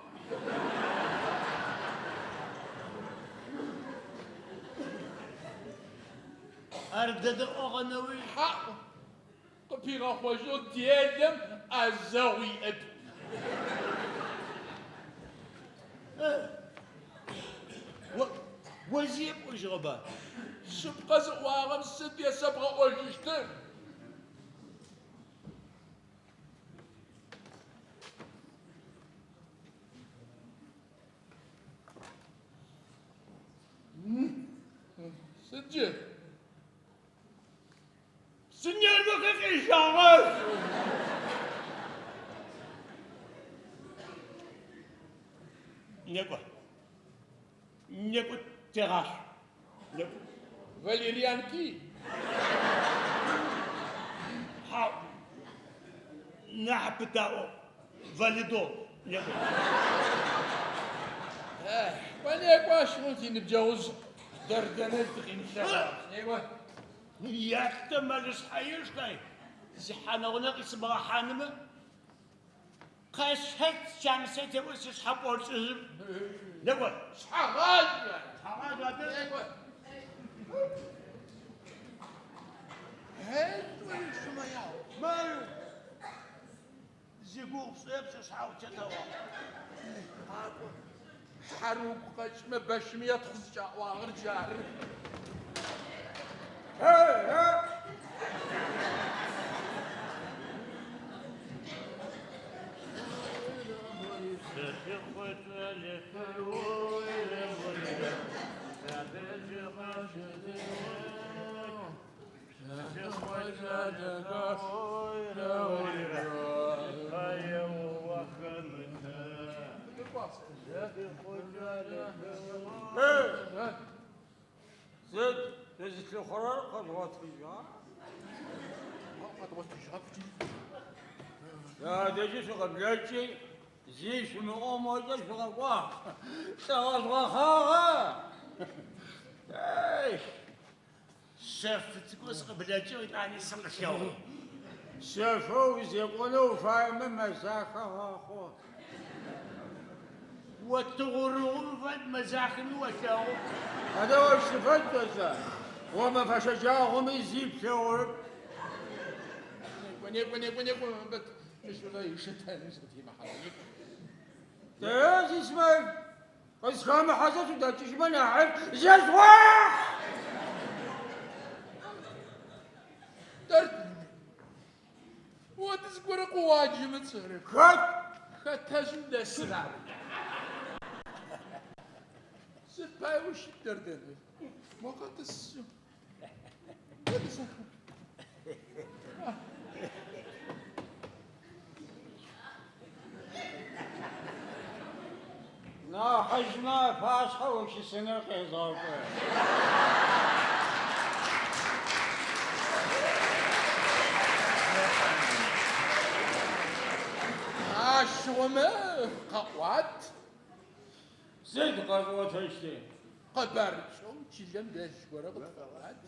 B: Ар дэдэ ӏогъэнэуи?
C: Хьаӏу. Къыпигъэхъожьыгъ делэм ӏэзэгъу иӏэп.
B: О, о зи епӏожьыгъэба?
C: Шъыпкъэ зыӏуагъэм сыд есэбгъэӏожьыщтыр? Сыд джы?
B: Синервэхэр къежьагъэх. Некӏо. Некӏо, тегъашъу. Некӏо.
C: Валерьянки?
B: Хьау. Нахь пытаӏо. Валидол. Некӏо.
C: Кӏо, некӏо, ащыгъум тиныбджэгъужъ Дэрдэнэл тыкъимылъэгъуагъ. Некӏо.
B: Ятэ мэлышъхьэешхай, зихьанэ-гъунэ къисымыгъэхьанымэ, къэсхьэт Щамсэт еӏо сышъхьэ пӏокӏыжъым. Некӏо.
C: Шъхьэгъажъо!
B: Шъхьэгъажъо адэ.
C: Некӏо.
B: Мыр зигугъу пшӏырэп сышъхьэ утетэӏо.
C: Къакӏо. Хьэр угу къэкӏмэ, бэщым етхъу зыкӏаӏуагъэр джары.
D: Сыд шъузылъыхъурэр къэжъугъотыжьыгъа?
C: Къэдгъотыжьыгъэп.
D: Тадэжьи шъукъыблэкӏи, зи шъумыӏоу мокӏэ шъукъэкӏуагъ. Лӏыгъэ жъугъэхъагъа? Эй!
B: Шъэф цӏыкӏоу сыкъыблэкӏыгъ, етӏани сыкъылъэгъу.
D: Шъэфэу узекӏонэу уфаемэ мэзахэ гъэхъу.
B: О тыгъурыгъум фэд, мэзахэми олъэгъу.
D: Адэ ощ сыфэд шъошӏа? О мэфэ щэджагъоми зи плъэгъурэп.
C: Некӏо, некӏо, некӏо, некӏо, Мамбэт. Мыщ фэдэ ишэтэным сыкъытемыхьагъ. Некӏо.
D: Тэрэз, Исмаил. Къысхэмыхьэзэ шъудэкӏыжьмэ нахьышӏу. Зежъугъахь!
C: Дэрдэнэ. О зыгорэ къыуаджэмэ тшӏэрэп.
D: Хэт?
C: Хэтэжъым дэсыр ары. Сыд пае ущыт, Дэрдэнэ? Мо къэтӏыс. Къэтӏыс.
D: Нахьыжъмэ апашъхьэ ущысыныр къезгъэкӏурэп.
C: Ащыгъумэ къэӏуат.
D: Сыд къэзгъотэщтыр?
C: Къэбарыкӏэу чылэм дэлъ горэ къытфэӏуат.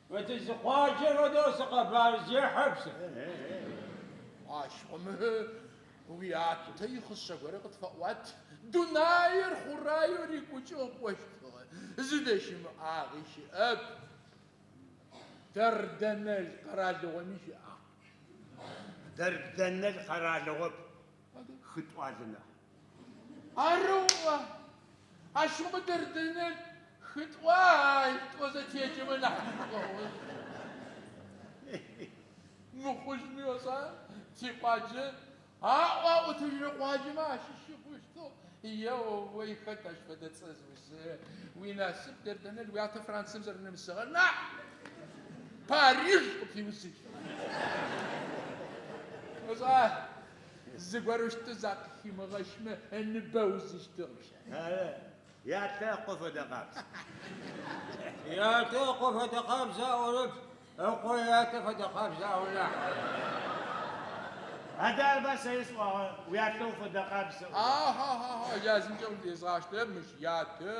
D: Мы тызикъуаджэ фэдэу сыкъэбарзехьэп сэ.
C: Ащыгъумэ уятэ ихъишъэ горэ къытфэӏуат. Дунаир хъураеу рикӏукӏыгъ пӏощтыгъэ. Зыдэщымыӏагъи щыӏэп. Дэрдэнэл къэралыгъоми щыӏагъ.
B: Дэрдэнэл къэралыгъоп, хытӏуалэ нахь.
C: Арэу ащыгъумэ Дэрдэнэл хытӏуал тӏозэ теджэмэ нахь мыхъужьми ошӏа тикъуаджэ аӏо аӏотэжьырэ къуаджэмэ ащыщы хъущтыгъ. Ео, хэт ащ фэдэ цӏэ зыусырэ? Уинасып Дэрдэнэл уятэ Францием зэрэнэмысыгъэр нахь Париж къыпфиусыщт. Ошӏа зыгорэущтэу закъыхимыгъэщмэ ыныбэ узыщтыгъ.
B: Ары, ятэ ыкъо фэдэ къабз.
D: Ятэ ыкъо фэдэ къабз аӏорэп, ыкъо ятэ фэдэ къабз аӏо нахь.
B: Адэ арба сэри сӏуагъэ, уятэ уфэдэ къабз сэӏо.
C: Ахьа-хьа-хьа, джа зымкӏэ удезгъаштэрэп мыщ ятэ.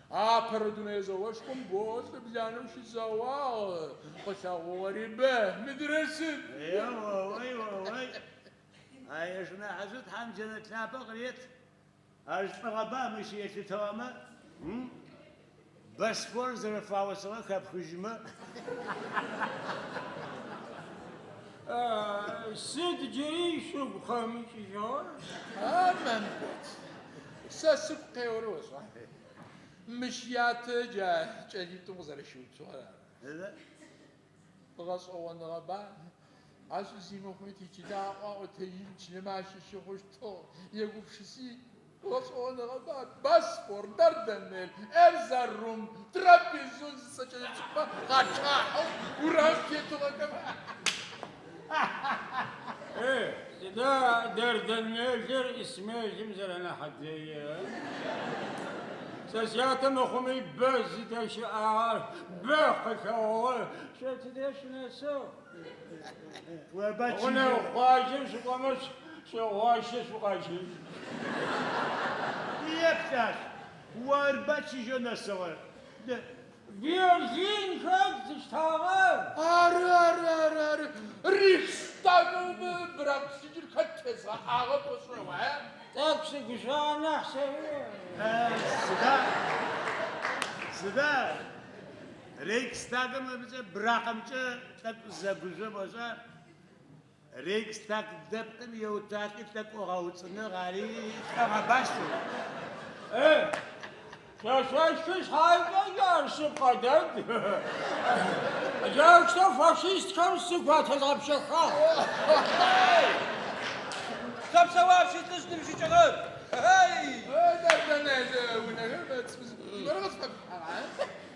C: Апэрэ дунэе зэошхом боу лӏыбланэу щызэуагъ, къылъэгъугъэри бэ. Мыдрэ сыд?
B: Еоой, оой. А ежь нахьыжъэу Тхьэм джэнэт лъапӏэ къырет. Ар лӏыгъэба мыщ елъытыгъэмэ? Босфор зэрэфаусыгъэр хэпхыжьымэ?
D: Сыд джыри шъугу къэмыкӏыжьыгъэр?
C: А, Мамбэт, сэ сыгу къеорэ ошӏа? Мыщ ятэ джа кӏэлитӏум къызэрэщыуцугъэр ары. Гъэшӏэгъоныгъэба? Ащ зи мыхъуми тичылэ аӏо аӏотэжьын чылэмэ ащыщы хъущтыгъ. Егупшыси. Гъэшӏэгъоныгъэба, Босфор, Дарданелл, Эрзарум, Трапезунд зыцӏэ кӏэлэцӏыкӏумэ къачъахьэу урамым тетыгъэхэм.
D: Э, сыда Дарданеллыр Исмелым зэрэнахь дэир? Сэ сятэ мыхъуми бэ зыдэщыӏагъэр, бэ къылъэгъугъэр. Шъо тыдэ шъунэсыгъ? Гъунэгъу къуаджэм шъукӏомэ шъогъуащэ шъукъащэжь.
B: Еплъ ащ, орба чыжьэу нэсыгъэр.
D: Берлин хэт зыштагъэр?
C: Ары, ары, ары, ары. Рейхстагым быракъ плъыжьыр хэт тезгъэӏагъэр пӏошӏрэ уае?
D: Тӏэкӏу сыгушӏуагъэ нахь сэри.
B: Сыда? Сыда? Рейхстагым ымкӏэ быракъымкӏэ тӏэкӏу зэгужъом ошӏа? Рейхстаг дэпкъым еуцуалӏи тӏэкӏу ыгъэуцӏыныгъ, ари лӏыгъэба шъыу.
D: Э, шъошъошхы шъхьакӏэ ар шъыпкъэ дэд. Джаущтэу фашистхэм сыгу атезгъэпщэхагъ.
A: Сэпсэуапщи лӏыжъ ныбжьыкӏэхэр! Эй!
C: Дарданелл унэхэр зыгорэ къысфэпхьыгъа?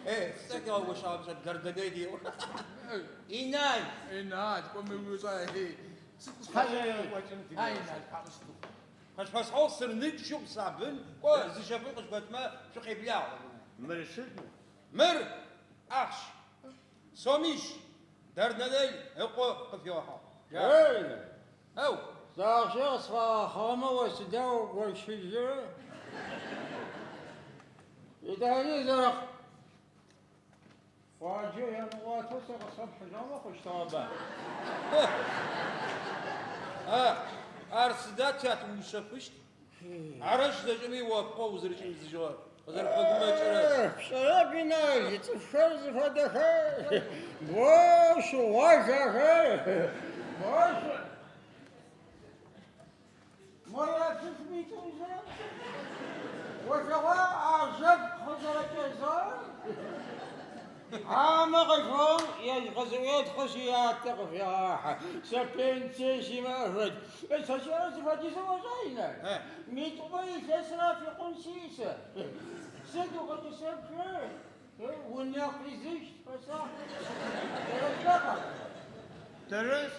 A: Э, сэ къэгъэгощагъэмкӏэ Дарданелл еӏо. Инал!
C: Инал, кӏо мы уишӏа, сыд къысфэпхьыгъ? А, Инал, хьа къысфэпхьыгъ?
A: Къышъуфэсхьыгъ сырныч, щыгъу, сабын, кӏо, зыщэфын къышъуготмэ, шъукъеблагъ.
B: Мыр сыд?
A: Мыр ахъщ. Сомищ. Дарданелл ыкъо къыфигъэхьыгъ.
D: Эй!
A: Ау!
D: Сэ ахъщэ къысфагъэхьыгъэмэ о сыда угощыжьырэ? Етӏани зэрэ къуаджэу ямыгъуатэу сэ къысфэпхьыжьыгъэмэ хъущтыгъэба?
A: А, ар сыда тят уушъэфыщт? Арышъ, зэкӏэми о пкъо узэрэкӏимыдзыжьыгъэр, къызэрэпфэгумэкӏырэр.
D: Пшӏэрэп, Инал, цӏыфхэр зыфэдэхэр, боу щыгъуазэхэр, боу щы... Мо яплъыт митӏум зэ, олъэгъуа ажэпкъ къызэрэкӏэзыгъэр? Хьамэ къылъфыгъэм ежь къызыӏуетхъышъ, ятэ къыфегъэхьы. Сэ пенсие симыӏэ фэд. Сэ сиӏэр зыфэдизыр ошӏа, Инал? Митӏумэ илъэсыр афикъун сиӏ сэ. Сыд укъыкӏысэплърэр? Унэ къизыщт, фэсакъ. Тэрэзба?
B: Тэрэз.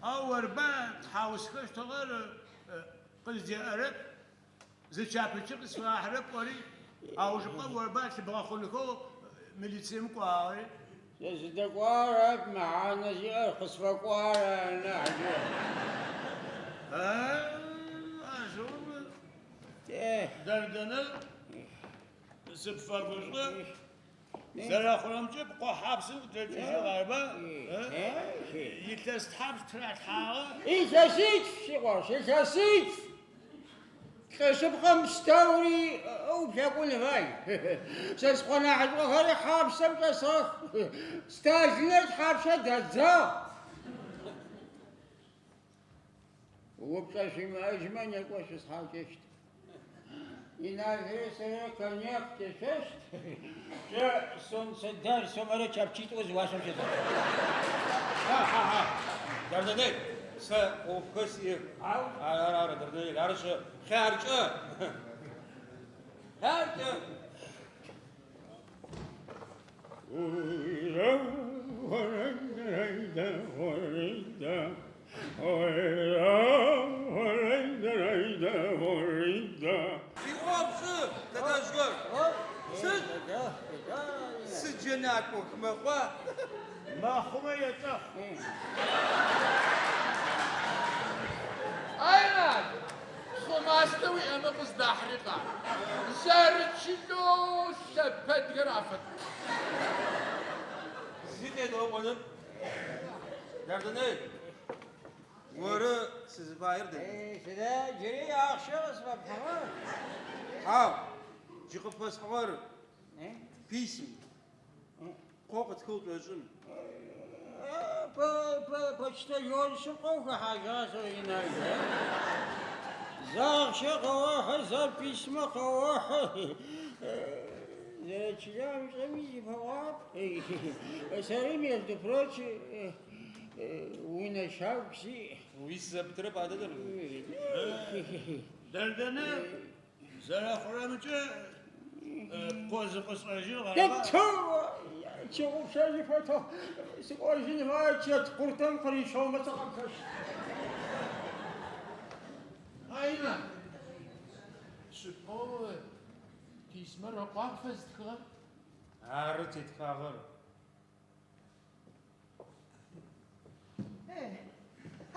B: Ау орба тхьаусхэщтыгъэр къыздеӏэрэп, зы чапычи къысфахьырэп пӏори, аужыпкъэм орба лъыбгъэхъунхэу милицием кӏуагъэри.
D: Сэ сыздэкӏуагъэрэп мэхьанэ зиӏэр, къысфэкӏуагъэр ары нахь.
B: Ащыгъум, Дэрдэнэ, сыпфэгушӏо. Зэрэхъурэмкӏэ, пкъо хьапсым къыдэкӏыжьыгъ, арба? Илъэс тхьапш тыралъхьагъэр?
D: Илъэситф, сикъош, илъэситф! Лӏы шъыпкъэм пстэури ыуплъэкӏун фай. Сэ скъо нахьыжъыӏохэри хьапсэм чӏэсыгъэх. Сталиныр тхьапшэ дадзагъ. Упчӏэ шъуимыӏэжьмэ, некӏо шъусхьакӏыщт. Иналрэ сэрэ коньяк тешъощт. Сэ Солнцедар сомэрэ чапчитӏу зыуасэм щытыгъ.
A: Хьа-хьа-хьа! Дэрдэнел, сэ ӏофхэр сиӏэх. Ары, ары, ары, Дэрдэнел, арышъ, хъяркӏэ! Хъяркӏэ! Шъуиӏо пшӏы, тэтэжъхэр! Сыд? Сыд джэнакӏох, мэхъуа?
B: Мэхъумэ етӏэхъу.
C: А Инал, пхъэмастэ уиӏэмэ къыздахьри къахь. Зэрэчылэу лъэпэдхэр афэтӏупщ.
A: Зи къедгъэӏонэп. Дэрдэнел, оры сызыфаер, Дэрдэнел.
D: Сыда джыри ахъщэ къысфэпхьыгъэр?
A: Хьау, джы къыпфэсхьыгъэр письм. Пкъо къытхыгъ шӏошӏын.
D: Почтальон шъыпкъэу хэхьажьыгъа сэ, Инал? Зэ ахъщэ къэохьы, зэ письмэ къэохьы. Зэрэчылэу амышӏэми зифэӏуагъэп. Сэри, между прочим, унэ щагу сиӏ.
A: Уис зэпытырэп адэ, Дэрдэнел.
B: Дэрдэнел. Зэрэхъурэмкӏэ, пкъо зыкъышӏэжьыгъ, арыба?
D: Щыгъупшэжьы пэтыгъ, сыкӏожьын фае, чэт къуртэм къырищыгъэмэ сыкъэплъэщт.
C: Айна, шъыпкъэу письмэр ыкъуагъ фэзытхыгъэр?
F: Ары тетхагъэр.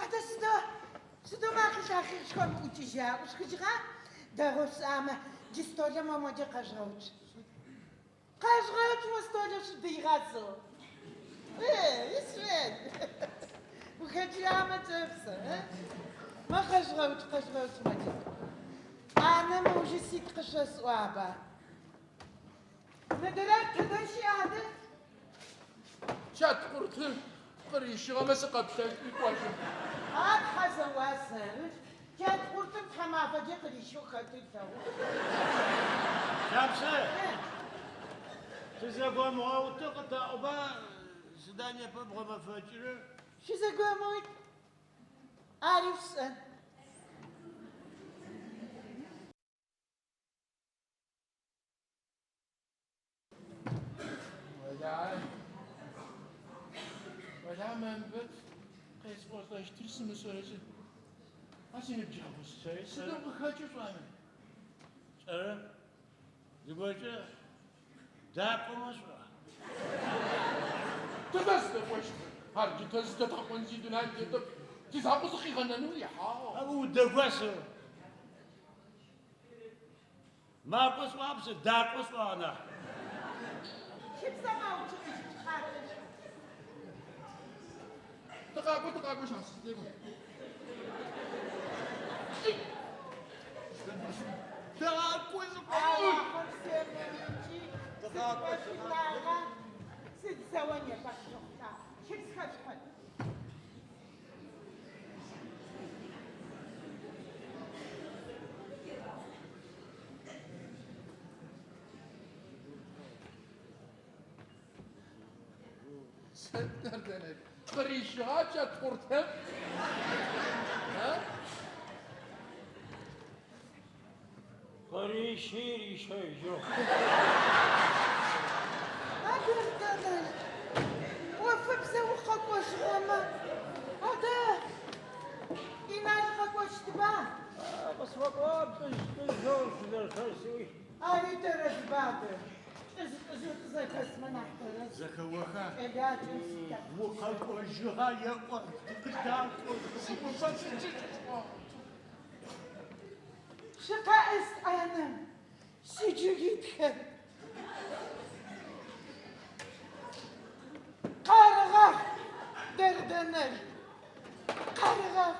E: Адэ сыдэу, сыдэу макъи лъахъичхэм ӏукӏыжьа, ӏусхыжьыгъа? Дэгъоу сӏамэ, джы столым о моджэ къэжъугъэуцу. Къэжъугъэуцу мо столыр шъудыигъэсэу. Э, Исмел, ухэкӏырамэ кӏэпсэ, э? Мо къэжъугъэуцу, къэжъугъэуцу моджэ. ӏанэм ыужы сит къышъосӏуаба? Мыдырэр тыдэ щыӏ адэ?
C: Чэт къуртым къырищыгъэмэ сыкъэплъэщт ӏуи кӏожьын.
E: А тхьэ зэуасэр, чэт къуртым тхьэмафэкӏэ къырищэу хэты ылъэгъугъ.
B: Щамсэ, тызэгомыгъэуты къытэӏоба, сыда непэ бгъэмэфэкӏырэр?
E: Шъузэгомыут, ари шъушӏэн.
C: Олахьэ, олахьэ Мамбэт, къесӏолӏэщтыр сымышӏэрэзы. А синыбджэгъужъ, сыдэу къыхэкӏы шӏуами?
B: Сшӏэрэп, зыгорэкӏэ дакӏомэ шӏуа?
C: Тыдэ зыдэкӏощтыр? Ар джы тэ зыдэдгъэкӏон зи дунаим тетэп. Тизакъоу зыкъигъэнэнэу ихьау.
B: Абы удэгуа сэ. Макӏо сӏуагъэп сэ, дакӏо сӏуагъэ нахь.
E: Чыпсэм аукӏыӏыжьыщт хьакӏэщ.
C: Тыкъакӏо, тыкъакӏо, Щамсэ, некӏо. Тыкъакӏо зыпӏорэм.
E: Алахьым семыукӏи, сызфэшъутагъа? Сыд зэо непэ къытэхъулӏагъ? Чыпсхэр шъухьын.
C: Сыд Дэрдэнэ, къырищыгъа чэт къуртэм? А?
D: Къырищи рищэжьыгъ.
E: А Дэрдэнэ, ӏофыбзэ укъэкӏожьыгъэмэ, адэ Инал къэкӏощтба?
D: Къысфэкӏуагъэп лӏыжъ-лӏыжъэу шъузэрэхэсыуи.
E: Ари тэрэзба адэ? Лӏыжъ-лӏыжъэу тызэхэсмэ нахь тэрэз.
B: Зэхэоха?
E: Кӏэлакӏэм сыда?
B: Укъэкӏожьыгъа еӏо, тыкъыдакӏо.
E: Шъукъэӏыс ӏанэм, сиджигитхэр. Къаргъэх, Дэрдэнэр, къаргъэх.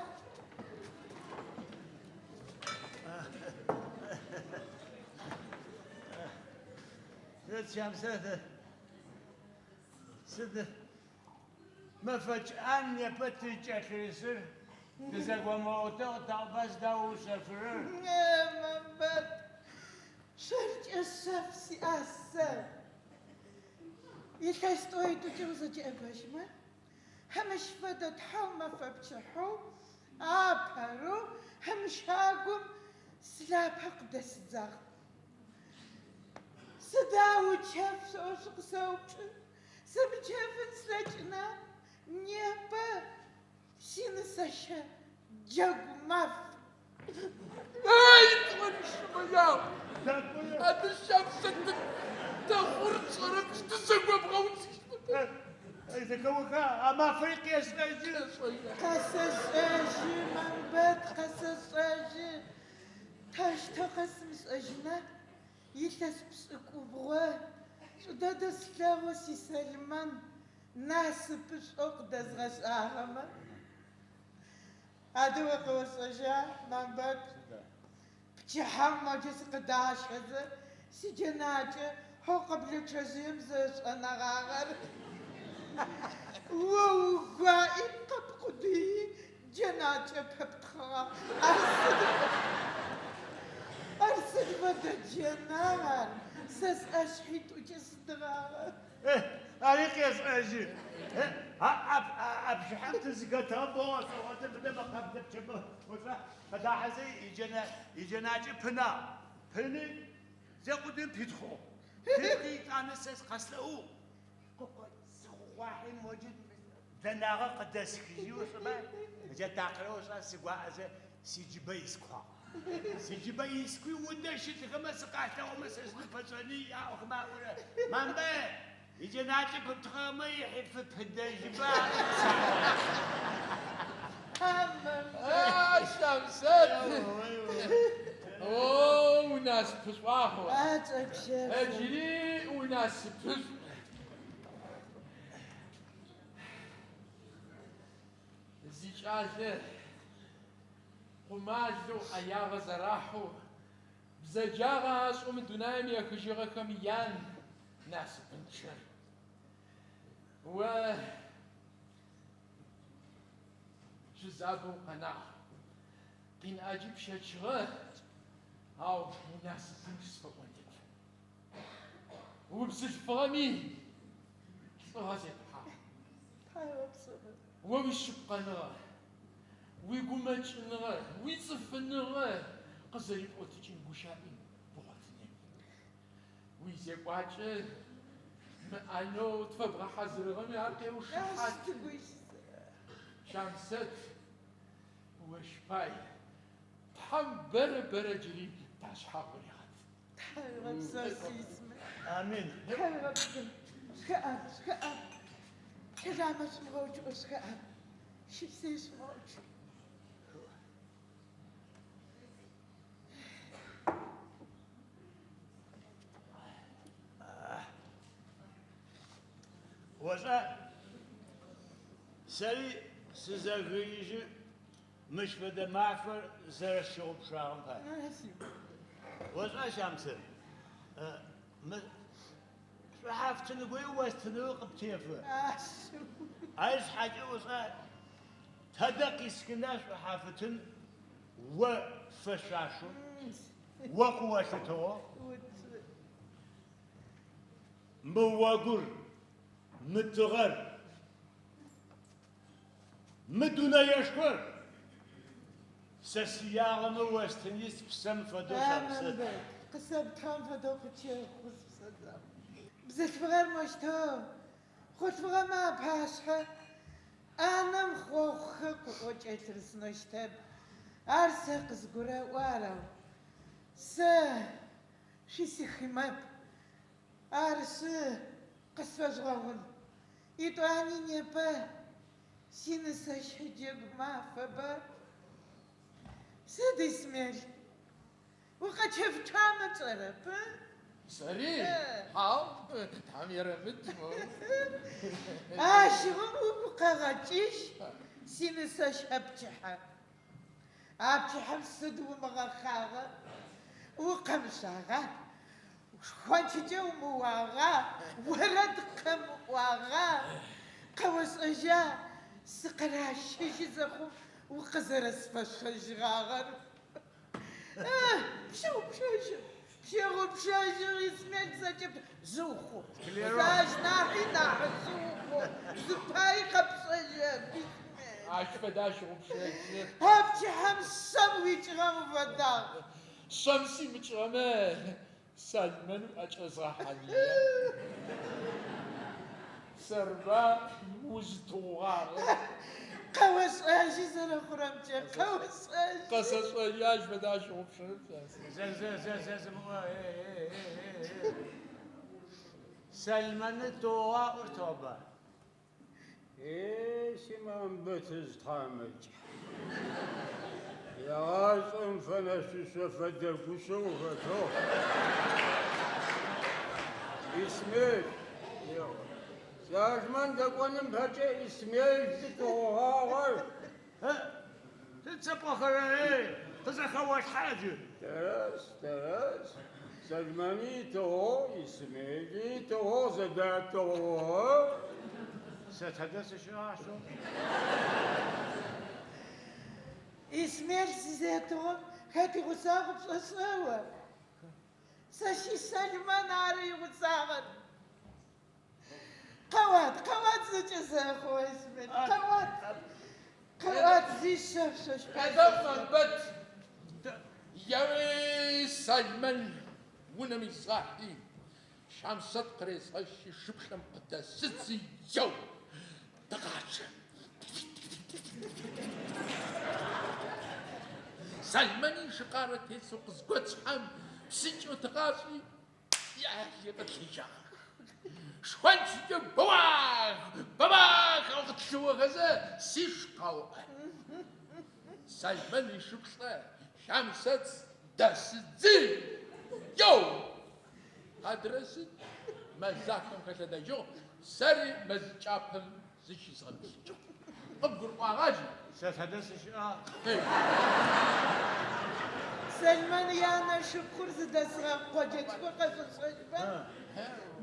B: Щамсэ, сыд мэфэкӏ ӏан непэ тыкӏэлъырысыр? Тызэгомыгъэутэу къытэӏоба сыда уушъэфырэр?
E: Мамбэт, шъоркӏэ шъэф сиӏа сэ. Илъэс тӏоитӏукӏэ узэкӏэӏэбэжьмэ, мыщ фэдэ тхьаумэфэ пчыхьэу апэрэу мы щагум слъапэ къыдэсыдзагъ. Сыда учэф шъоу шъукъысэупчӏын? Сымычэфын слъэкӏына? Непэ синысэщэ джэгу маф.
C: Ай, тӏорыщымэ Адэ Щамсэ, дэгъур тшӏэрэп, тызэгобгъэуцущтэп.
B: Зэхэоха, а мафэри къешӏэжьы.
E: Къэсэшӏэжьы, Мамбэт, къэсэшӏэжьы. Таущтэу къэсымышӏэжьына? Илъэс пшӏыкӏубгъо шӏу дэдэ слъэгъоу си Сэлмэн насыпышӏоу къыдэзгъэшӏагъэмэ. Адэ о къэошӏэжьа, Мамбэт? Пчыхьэм моджэ сыкъыдащэзэ, сиджэнакӏэ хьэу къэблэчъэжъыем зэшӏэнэгъагъэр. О угуаӏи къэпкъудыи джэнакӏэ пэптхъыгъагъ. Ар сыд ар сыд фэдэ джэнагъ ар? Сэ сӏэшъхьитӏукӏэ сыдыгъагъэ.
B: Ари къешӏэжьы. А пчыхьэм тызыхэтыгъэ боу гъэшӏэгъоныр мыдэ мэкъэблэ пчъэмэ къыдахьэзэ иджэнакӏэ пынагъ. Пыни зэкъудым питхъугъ. Питхъи итӏанэ сэ къэслъэӏугъ. Къыкъо сыхъугъуахьи моджэ дэнагъэ къыдэсхыжьи ошӏэмэ, джа такъырэ ошӏа сыгуаӏэзэ сиджыбэ искуагъ. Сиджыбэ искуи унэ щытхэмэ сыкъалъэгъумэ сэ сыныпэшӏэни аӏохэмэ аӏорэ. Мамбэ, иджэнакӏэ пыптхъыгъэмэ ихьи фыпыдэжьыба
C: А, Щамсэт! О, унасыпышӏуагъ о! Джыри унасыпышӏу! Зикӏалэ къумалэу, ӏэягъэ зэрахьэу, бзэджагъэ ашӏэу мы дунаим ехыжьыгъэхэм ян насыпынчъэр. О шъузабэу укъэнагъ, къин ӏаджи пщэчыгъэ, ау унасыпынчъ сфэӏонэп. Убзылъфыгъэми лӏыгъэ зепхьагъ. О уишъыпкъэныгъэ, уигумэкӏыныгъэ, уицӏыфыныгъэ къызэрипӏотыкӏын гущыӏи бгъотынэп. Уизекӏуакӏэ мы ӏанэу тфэбгъэхьазырыгъэми ар къеушыхьаты. Щамсэт, ощ пай, Тхьэм бэрэ бэрэ джыри ташъхьагъ урегъэт.
E: Тхьауегъэпсэу, си Исмел.
B: Амин.
E: Тхьауегъэпсэу. Шхыӏэ, шхыӏэ. Щэламэ щымыгъэуцуӏэу шхыӏэ. Щыпсей щымыгъэуцу.
B: Ошӏа, сэри сызэгыижьы мыщ фэдэ мафэр зэрэсщыгъупшагъэм пае. Ошӏа, Щамсыр, мы шӏухьафтын гори остынэу къыптефэ. Ар шъхьакӏэ ошӏа, тэдэ къисхына шӏухьафтын о пфэшъуашэу, о къыолъытыгъэу? Мы огур, мы тыгъэр, мы дунэешхор сэ сиягъэмэ остыни спсэм фэдэу Щамсэт.
E: Мамбэт, къысэптыгъэм фэдэу къыпщэхъу спсэ закъу. Бзылъфыгъэр мощтэу хъулъфыгъэмэ апашъхьэ ӏанэм хъохъухэр къыӏоу кӏэлъырысынэу щытэп. Ар сэ къызгурэӏо, арэу сэ шъусихымэп. Арышъы, къысфэжъугъэгъун. Етӏуани непэ синысэщэ джэгу мафэба? Сыд, Исмел, укъэчэфчъамэ пшӏэрэп, ы?
C: Сэри? Хьау, Тхьэм ерэмыд.
E: Ащыгъум угу къэгъэкӏыжь синысэщэ пчыхьэ. А пчыхьэм сыд умыгъэхъагъэ, укъэмышъуагъа, шхончыкӏэ умыуагъа, орэд къэмыӏуагъа, къэошӏэжьа сыкъыращыжьы зэхъум укъызэрэсфэшъожьыгъагъэр? Пщыгъупшэжьыгъ, пщыгъупшэжьыгъ, Исмел зэкӏэ жъы ухъугъ. Сэ ащ нахьи нахьыжъы ухъугъ, зыпари къэпшӏэжьырэп, Исмел.
C: Ащ фэдэ ащыгъупшэжьы.
E: А пчыхьэм шъэм уикӏыгъэм уфэдагъ.
C: Шъэм симыкӏыгъэмэ, Салмэн уӏэкӏэзгъэхьания. Сэрба узытыгъугъагъэр?
E: Къэошӏэжьы зэрэхъурэмкӏэ, къэошӏэжьы.
C: Къэсэшӏэжьы, ащ фэдэ ащыгъупшэрэп сэ.
B: Зэ, зэ, зэ, зэ, зымыӏо, э, э, э, э, э. Сэлмэны тыгъугъэ аӏощтыгъэба?
D: Е, си Мамбэтыжъ тхьамыкӏ. Егъашӏэм фэнэшъушъо фэдэ гущэу ухэтыгъ. Исмел, еӏо. Сэлмэн дэкӏоным пэкӏэ Исмел зытыгъугъагъэр.
B: Сыд зэпӏохэрэр, эй, къызэхэолъхьа джы?
D: Тэрэз, тэрэз. Сэлмэни ытыгъугъ, Исмели ытыгъугъ, зэдатыгъугъэ.
B: Сэ тэдэ сыщыӏа шъыу?
E: Исмел сызетыгъом хэт игъусагъ къыпшӏошӏа о? Сэ си Сэлмэн ары игъусагъэр. Къэуат, къэуат зэкӏэ зэрэхъугъэр, Исмел, къэуат. Къэуат зишъэф шъощ пае.
C: Къедэӏу, Мамбэт. Еуи, Салмэн унэм изгъахьи, Щамсэт къырезгъэщи, шыплӏэм къыдэсыдзи, еу, тыкъачъэ. Салмэни шыкъарэ тесэу къызготшъхьэм псынкӏэу тыкъашӏи, иӏахьли къытлъежьагъэх. Шхончкӏэ бэуах, бэбах аӏоу къытлъыохэзэ, сиш къауӏэ. Салмэн ишыплӏэ Щамсэт дэсыдзи, еу! Адрэ сыд мэзахэм хэлъэдэжьыгъ, сэри мэз кӏапэм зыщызгъэбылъыкӏыгъ. Къыбгурыӏуагъа джы?
B: Сэ фэдэ сыщыӏагъ.
E: Сэлмэн янэ шыпхъур зыдэсыгъэ къоджэ цӏыкӏур къэсэшӏэжьба?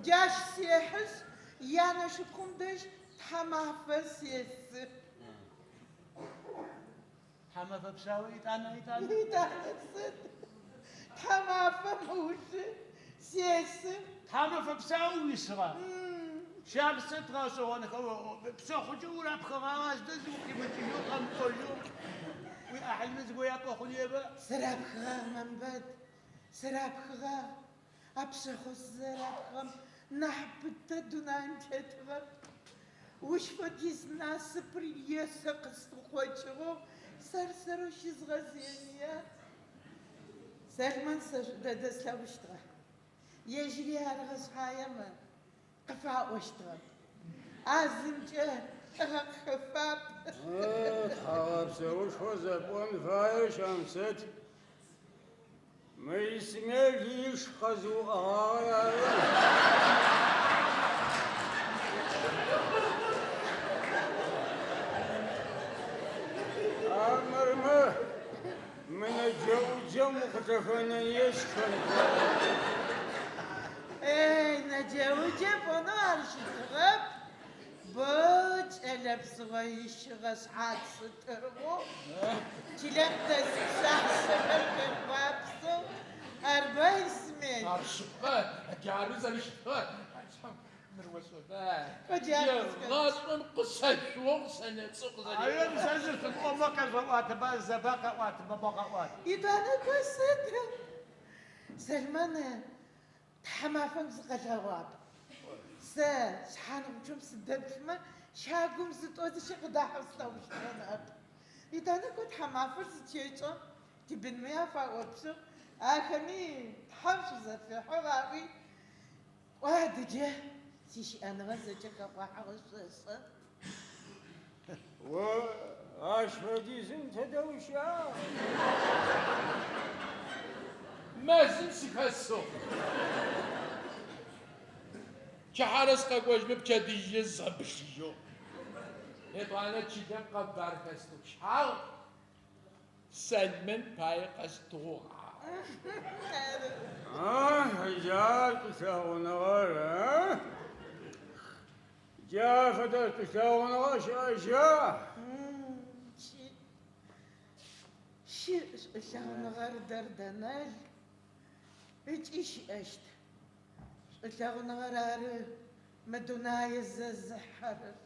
E: Джащ сехьышъ, янэ шыпхъум дэжь тхьамафэ сесы.
B: Тхьамэфэ псау итӏанэ, итӏанэ.
E: Итӏанэ сыд? Тхьамафэм ыужы сесы.
B: Тхьамэфэ псау уисыгъа? Щамсэт гъэшӏэгъонхэу пшъэхъукӏэ урапхыгъагъа сыда зи укъимыкӏыжьэу, къэмыкӏожьэу уиӏахьылмэ зыгорэ япӏо хъуныеба?
E: Сырапхыгъагъ, Мамбэт, сырапхыгъагъ. А пшъэхъу сызэрапхыгъэм нахь пытэ дунаим тетыгъэп. Ощ фэдиз насыпыр е сэ къысфыкъокӏыгъэу сэр-сэрэу щызгъэзыения? Сэлмэн сэ шӏу дэдэ слъэгъущтыгъэ. Ежьыри арыгъэ шъхьаемэ, къыфаӏощтыгъэп. А зымкӏэ лӏыгъэ къыхэфап.
D: Тхьагъэпсэушхо зэпӏон фае, Щамсэт. Мы Исмел иш къэзыуӏэгъагъэр ары. Армырмэ, мы нэджэӏуджэм укъычӏэхэнэные сшхэн фае.
E: Эй, нэджэӏуджэ пӏонэу ар щытыгъэп. Боу кӏэлэ псыгъо ищыгъэ шъхьацы тӏыргъоу, чылэм дэс пшъашъэхэр къехъуапсэу, арба, Исмел?
C: Ар шъыпкъэ, джары зэрэщытыгъэр. Мыр ошӏэба? Егъашӏэм къысэшъуоу къысэнэцӏэу къызэреӏо.
B: Арэм сэ зышъумыӏомэ къэжъугъэӏуатэба, зэба къэӏуатэба, мо къэӏуат.
E: Етӏанэ кӏо сыд? Сэлмэн Тхьамафэм зыкъэлъэгъуап. Сэ шъхьангъупчъэм сыдэплъымэ, щагум зытӏо-зыщэ къыдахьэу слъэгъущтыгъэ ныӏэп. Етӏанэ кӏо тхьамафэр зытекӏэм, тибынми афаӏопщыгъ, ахэми Тхьэм шъузэфихьыгъ аӏуи, кӏо адыджэ сищыӏэныгъэ зэкӏэ хэхъуахьыгъэ шъошӏэ.
D: О ащ фэдизым тыдэ ущыӏагъ?
C: Мэзым сыхэсыгъ. Пчыхьэрэ сыкъэкӏожьмэ пчэдыжьрэ зызгъэбылъыжьыгъ. Етӏуанэ чылэм къэбар хэстӏупщхьагъ, Сэлмэн пае къэстыгъугъагъ.
D: А, джар шӏулъэгъуныгъэр, а? Джа фэдэ шӏулъэгъуныгъэ щыӏэжьа?
E: Щыӏ. Щыӏ шӏулъэгъуныгъэр Дэрдэнэл ыкӏи щыӏэщт. Шӏулъэгъуныгъэр ары мы дунаир зезыхьэрэр.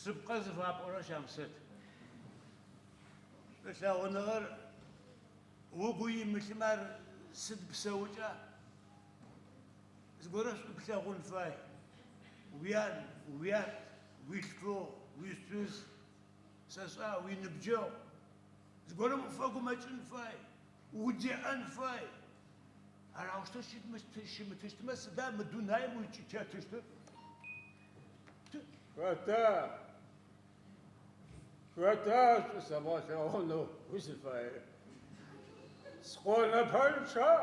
B: Шъыпкъэ зыфапӏорэр, Щамсэт. Шӏулъэгъуныгъэр угу имылъымэ ар сыд псэукӏа? Зыгорэ шӏу плъэгъун фай. Уян, уят, уилъфыгъ, уишъуз, сэшӏа, уиныбджэгъу. Зыгорэм уфэгумэкӏын фай, удеӏэн фай. Ар аущтэу щымытыщтмэ, сыда мы дунаим узкӏытетыщтыр?
D: Хэта, хэта шӏу сэбгъэлъэгъунэу узыфаер? Скъо нэпэнчъа?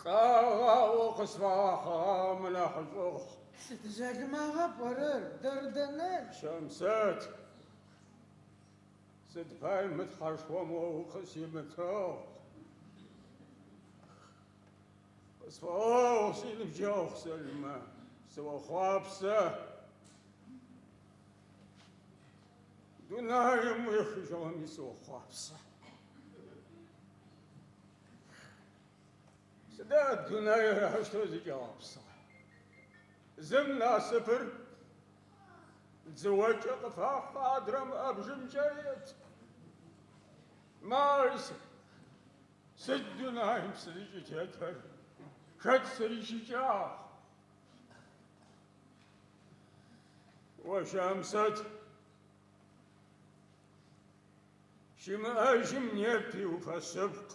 D: Лӏагъэ аӏоу къысфагъэхьыгъагъэмэ нахьышӏугъ.
E: Сыд жъалымагъа пӏорэр, Дэрдэнэл?
D: Щамсэт, сыд пай мы Тхьэшхом о укъысимытыгъ? Къысфэгъэгъу, синыбджэгъу Сэлмэн, сыохъуапсэ. Дунаим уехыжьыгъэми сыохъуапсэ. Сыда дунаир аущтэу зыкӏэгъэпсыгъэр? Зым насыпыр дзыокӏэ къыфахьы, адрэм ӏэбжымкӏэ реты.
G: Мары сыд дунаим сызыкӏытетыр, хэт сырищыкӏагъ? О Щамсэт, щымыӏэжьым непи уфэшъыпкъ.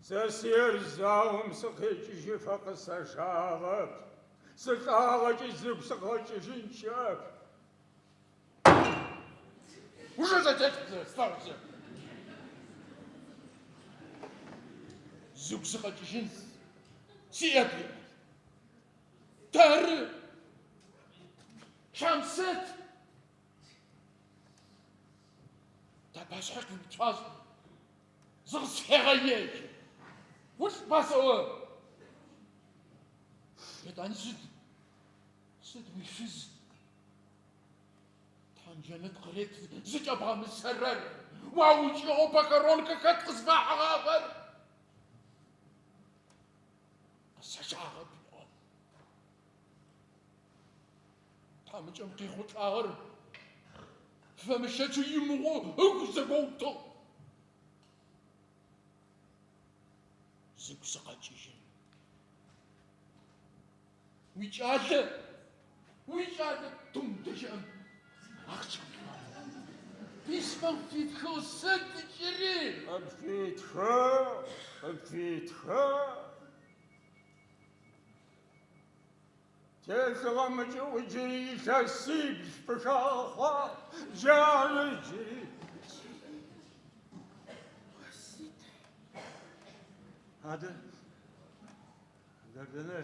G: Сэ сиер заом сыкъекӏыжьыфэ къысэжагъэп, сылӏагъэкӏи зыгу сыкъэкӏыжьын щыӏэп.
C: Ужэ зэтелъ, слъэгъузэ. Зыгу сыкъэкӏыжьын сиӏэп. Тэры, Щамсэт, тапашъхьэ къиуцуагъ, зыкъысфегъэежьы. Улӏба сэӏо. Етӏани сыд, сыд уишъуз Тхьэм джэнэт къырет зыкӏэбгъэмысэрэр, уаукӏыгъэу похоронкэ хэт къызфахьыгъагъэр? Къысэжагъэп еӏо. Тхьамыкӏэм къехъулӏагъэр фэмыщэчэу имыгъоу ыгу зэгоутыгъ. Зыгу сыкъэкӏыжьын. Уикӏалэ, уикӏалэ Тундэ щыӏэм ахъщэ Письмэм фитхыгъ сыд джыри?
G: Къыпфитхыгъ, къыпфитхыгъ. Телъыгъэм ыкӏыӏу джыри илъэсибл фыхагъэхъуагъ, джары джыри.
B: Адэ, Дэрдэнэ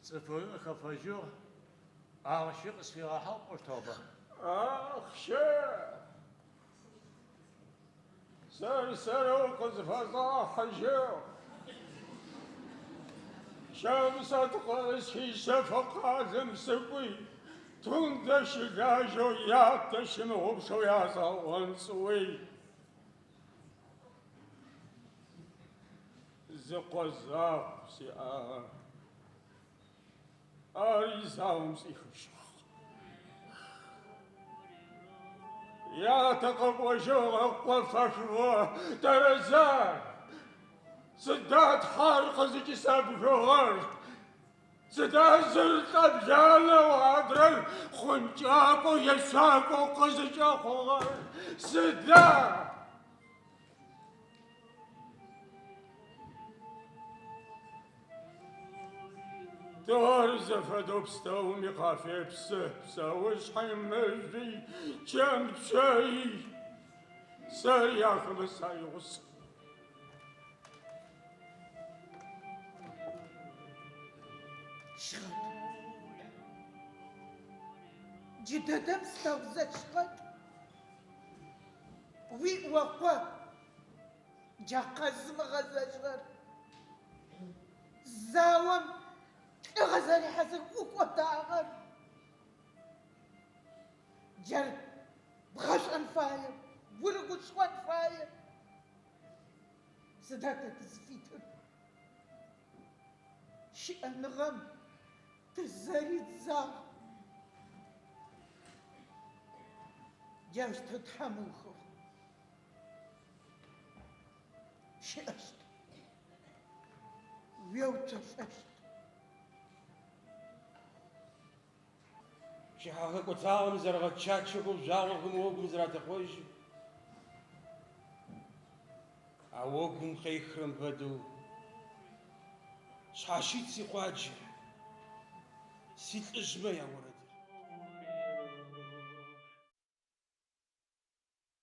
B: цӏыфыгъи къыхэфэжьыгъ, ахъщи къысфигъэхьыгъ пӏощтыгъэба?
G: Ахъщэ! Сэр-сэрэу къызфэзгъэхьыжьыгъ. Щамсэт къысфищэфэ къалэм сыкӏуи, Тундэ щылажьэу ятэ щымыгъупшэу язгъэӏон сӏуи. Зы къо закъу сиӏагъэр, ари заом сӏихыжьыгъ. Ятэ къэкӏожьыгъ ыкъо фэхыгъэ тэрэза? Сыда Тхьэр къызыкӏысэбгыгъэр? Сыда зыр лӏэбланэу, адрэр хъункӏакӏоу, ешъуакӏоу къызыкӏэхъугъэр? Сыда? Тыгъэр зэфэдэу пстэуми къафепсы, псэушъхьи, мыжъуи, чэм-пщэи, сэри ахэмэ саигъус.
E: Щыгъэт. Джыдэдэм слъэгъузэ щыгъэт. Уиӏо къо, джа къэзымыгъэзэжьырэр заом лӏыгъэ зэрихьэзэ ӏукӏодагъэр. Джар бгъэшӏон фае, урыгушхон фае. Сыда тэ тызфитыр? Щыӏэныгъэм тызэридзагъ. Джаущтэу Тхьэм ыухыгъ. Щыӏэщт. Уеуцолӏэщт.
A: Пчыхьэ хэкӏотагъэм зэрэгъэчачэхэу жъуагъохэм огум зыратэкъожьы. А огум къехрэм фэдэу шъхьащыт сикъуаджэ, силӏыжъмэ яорэд.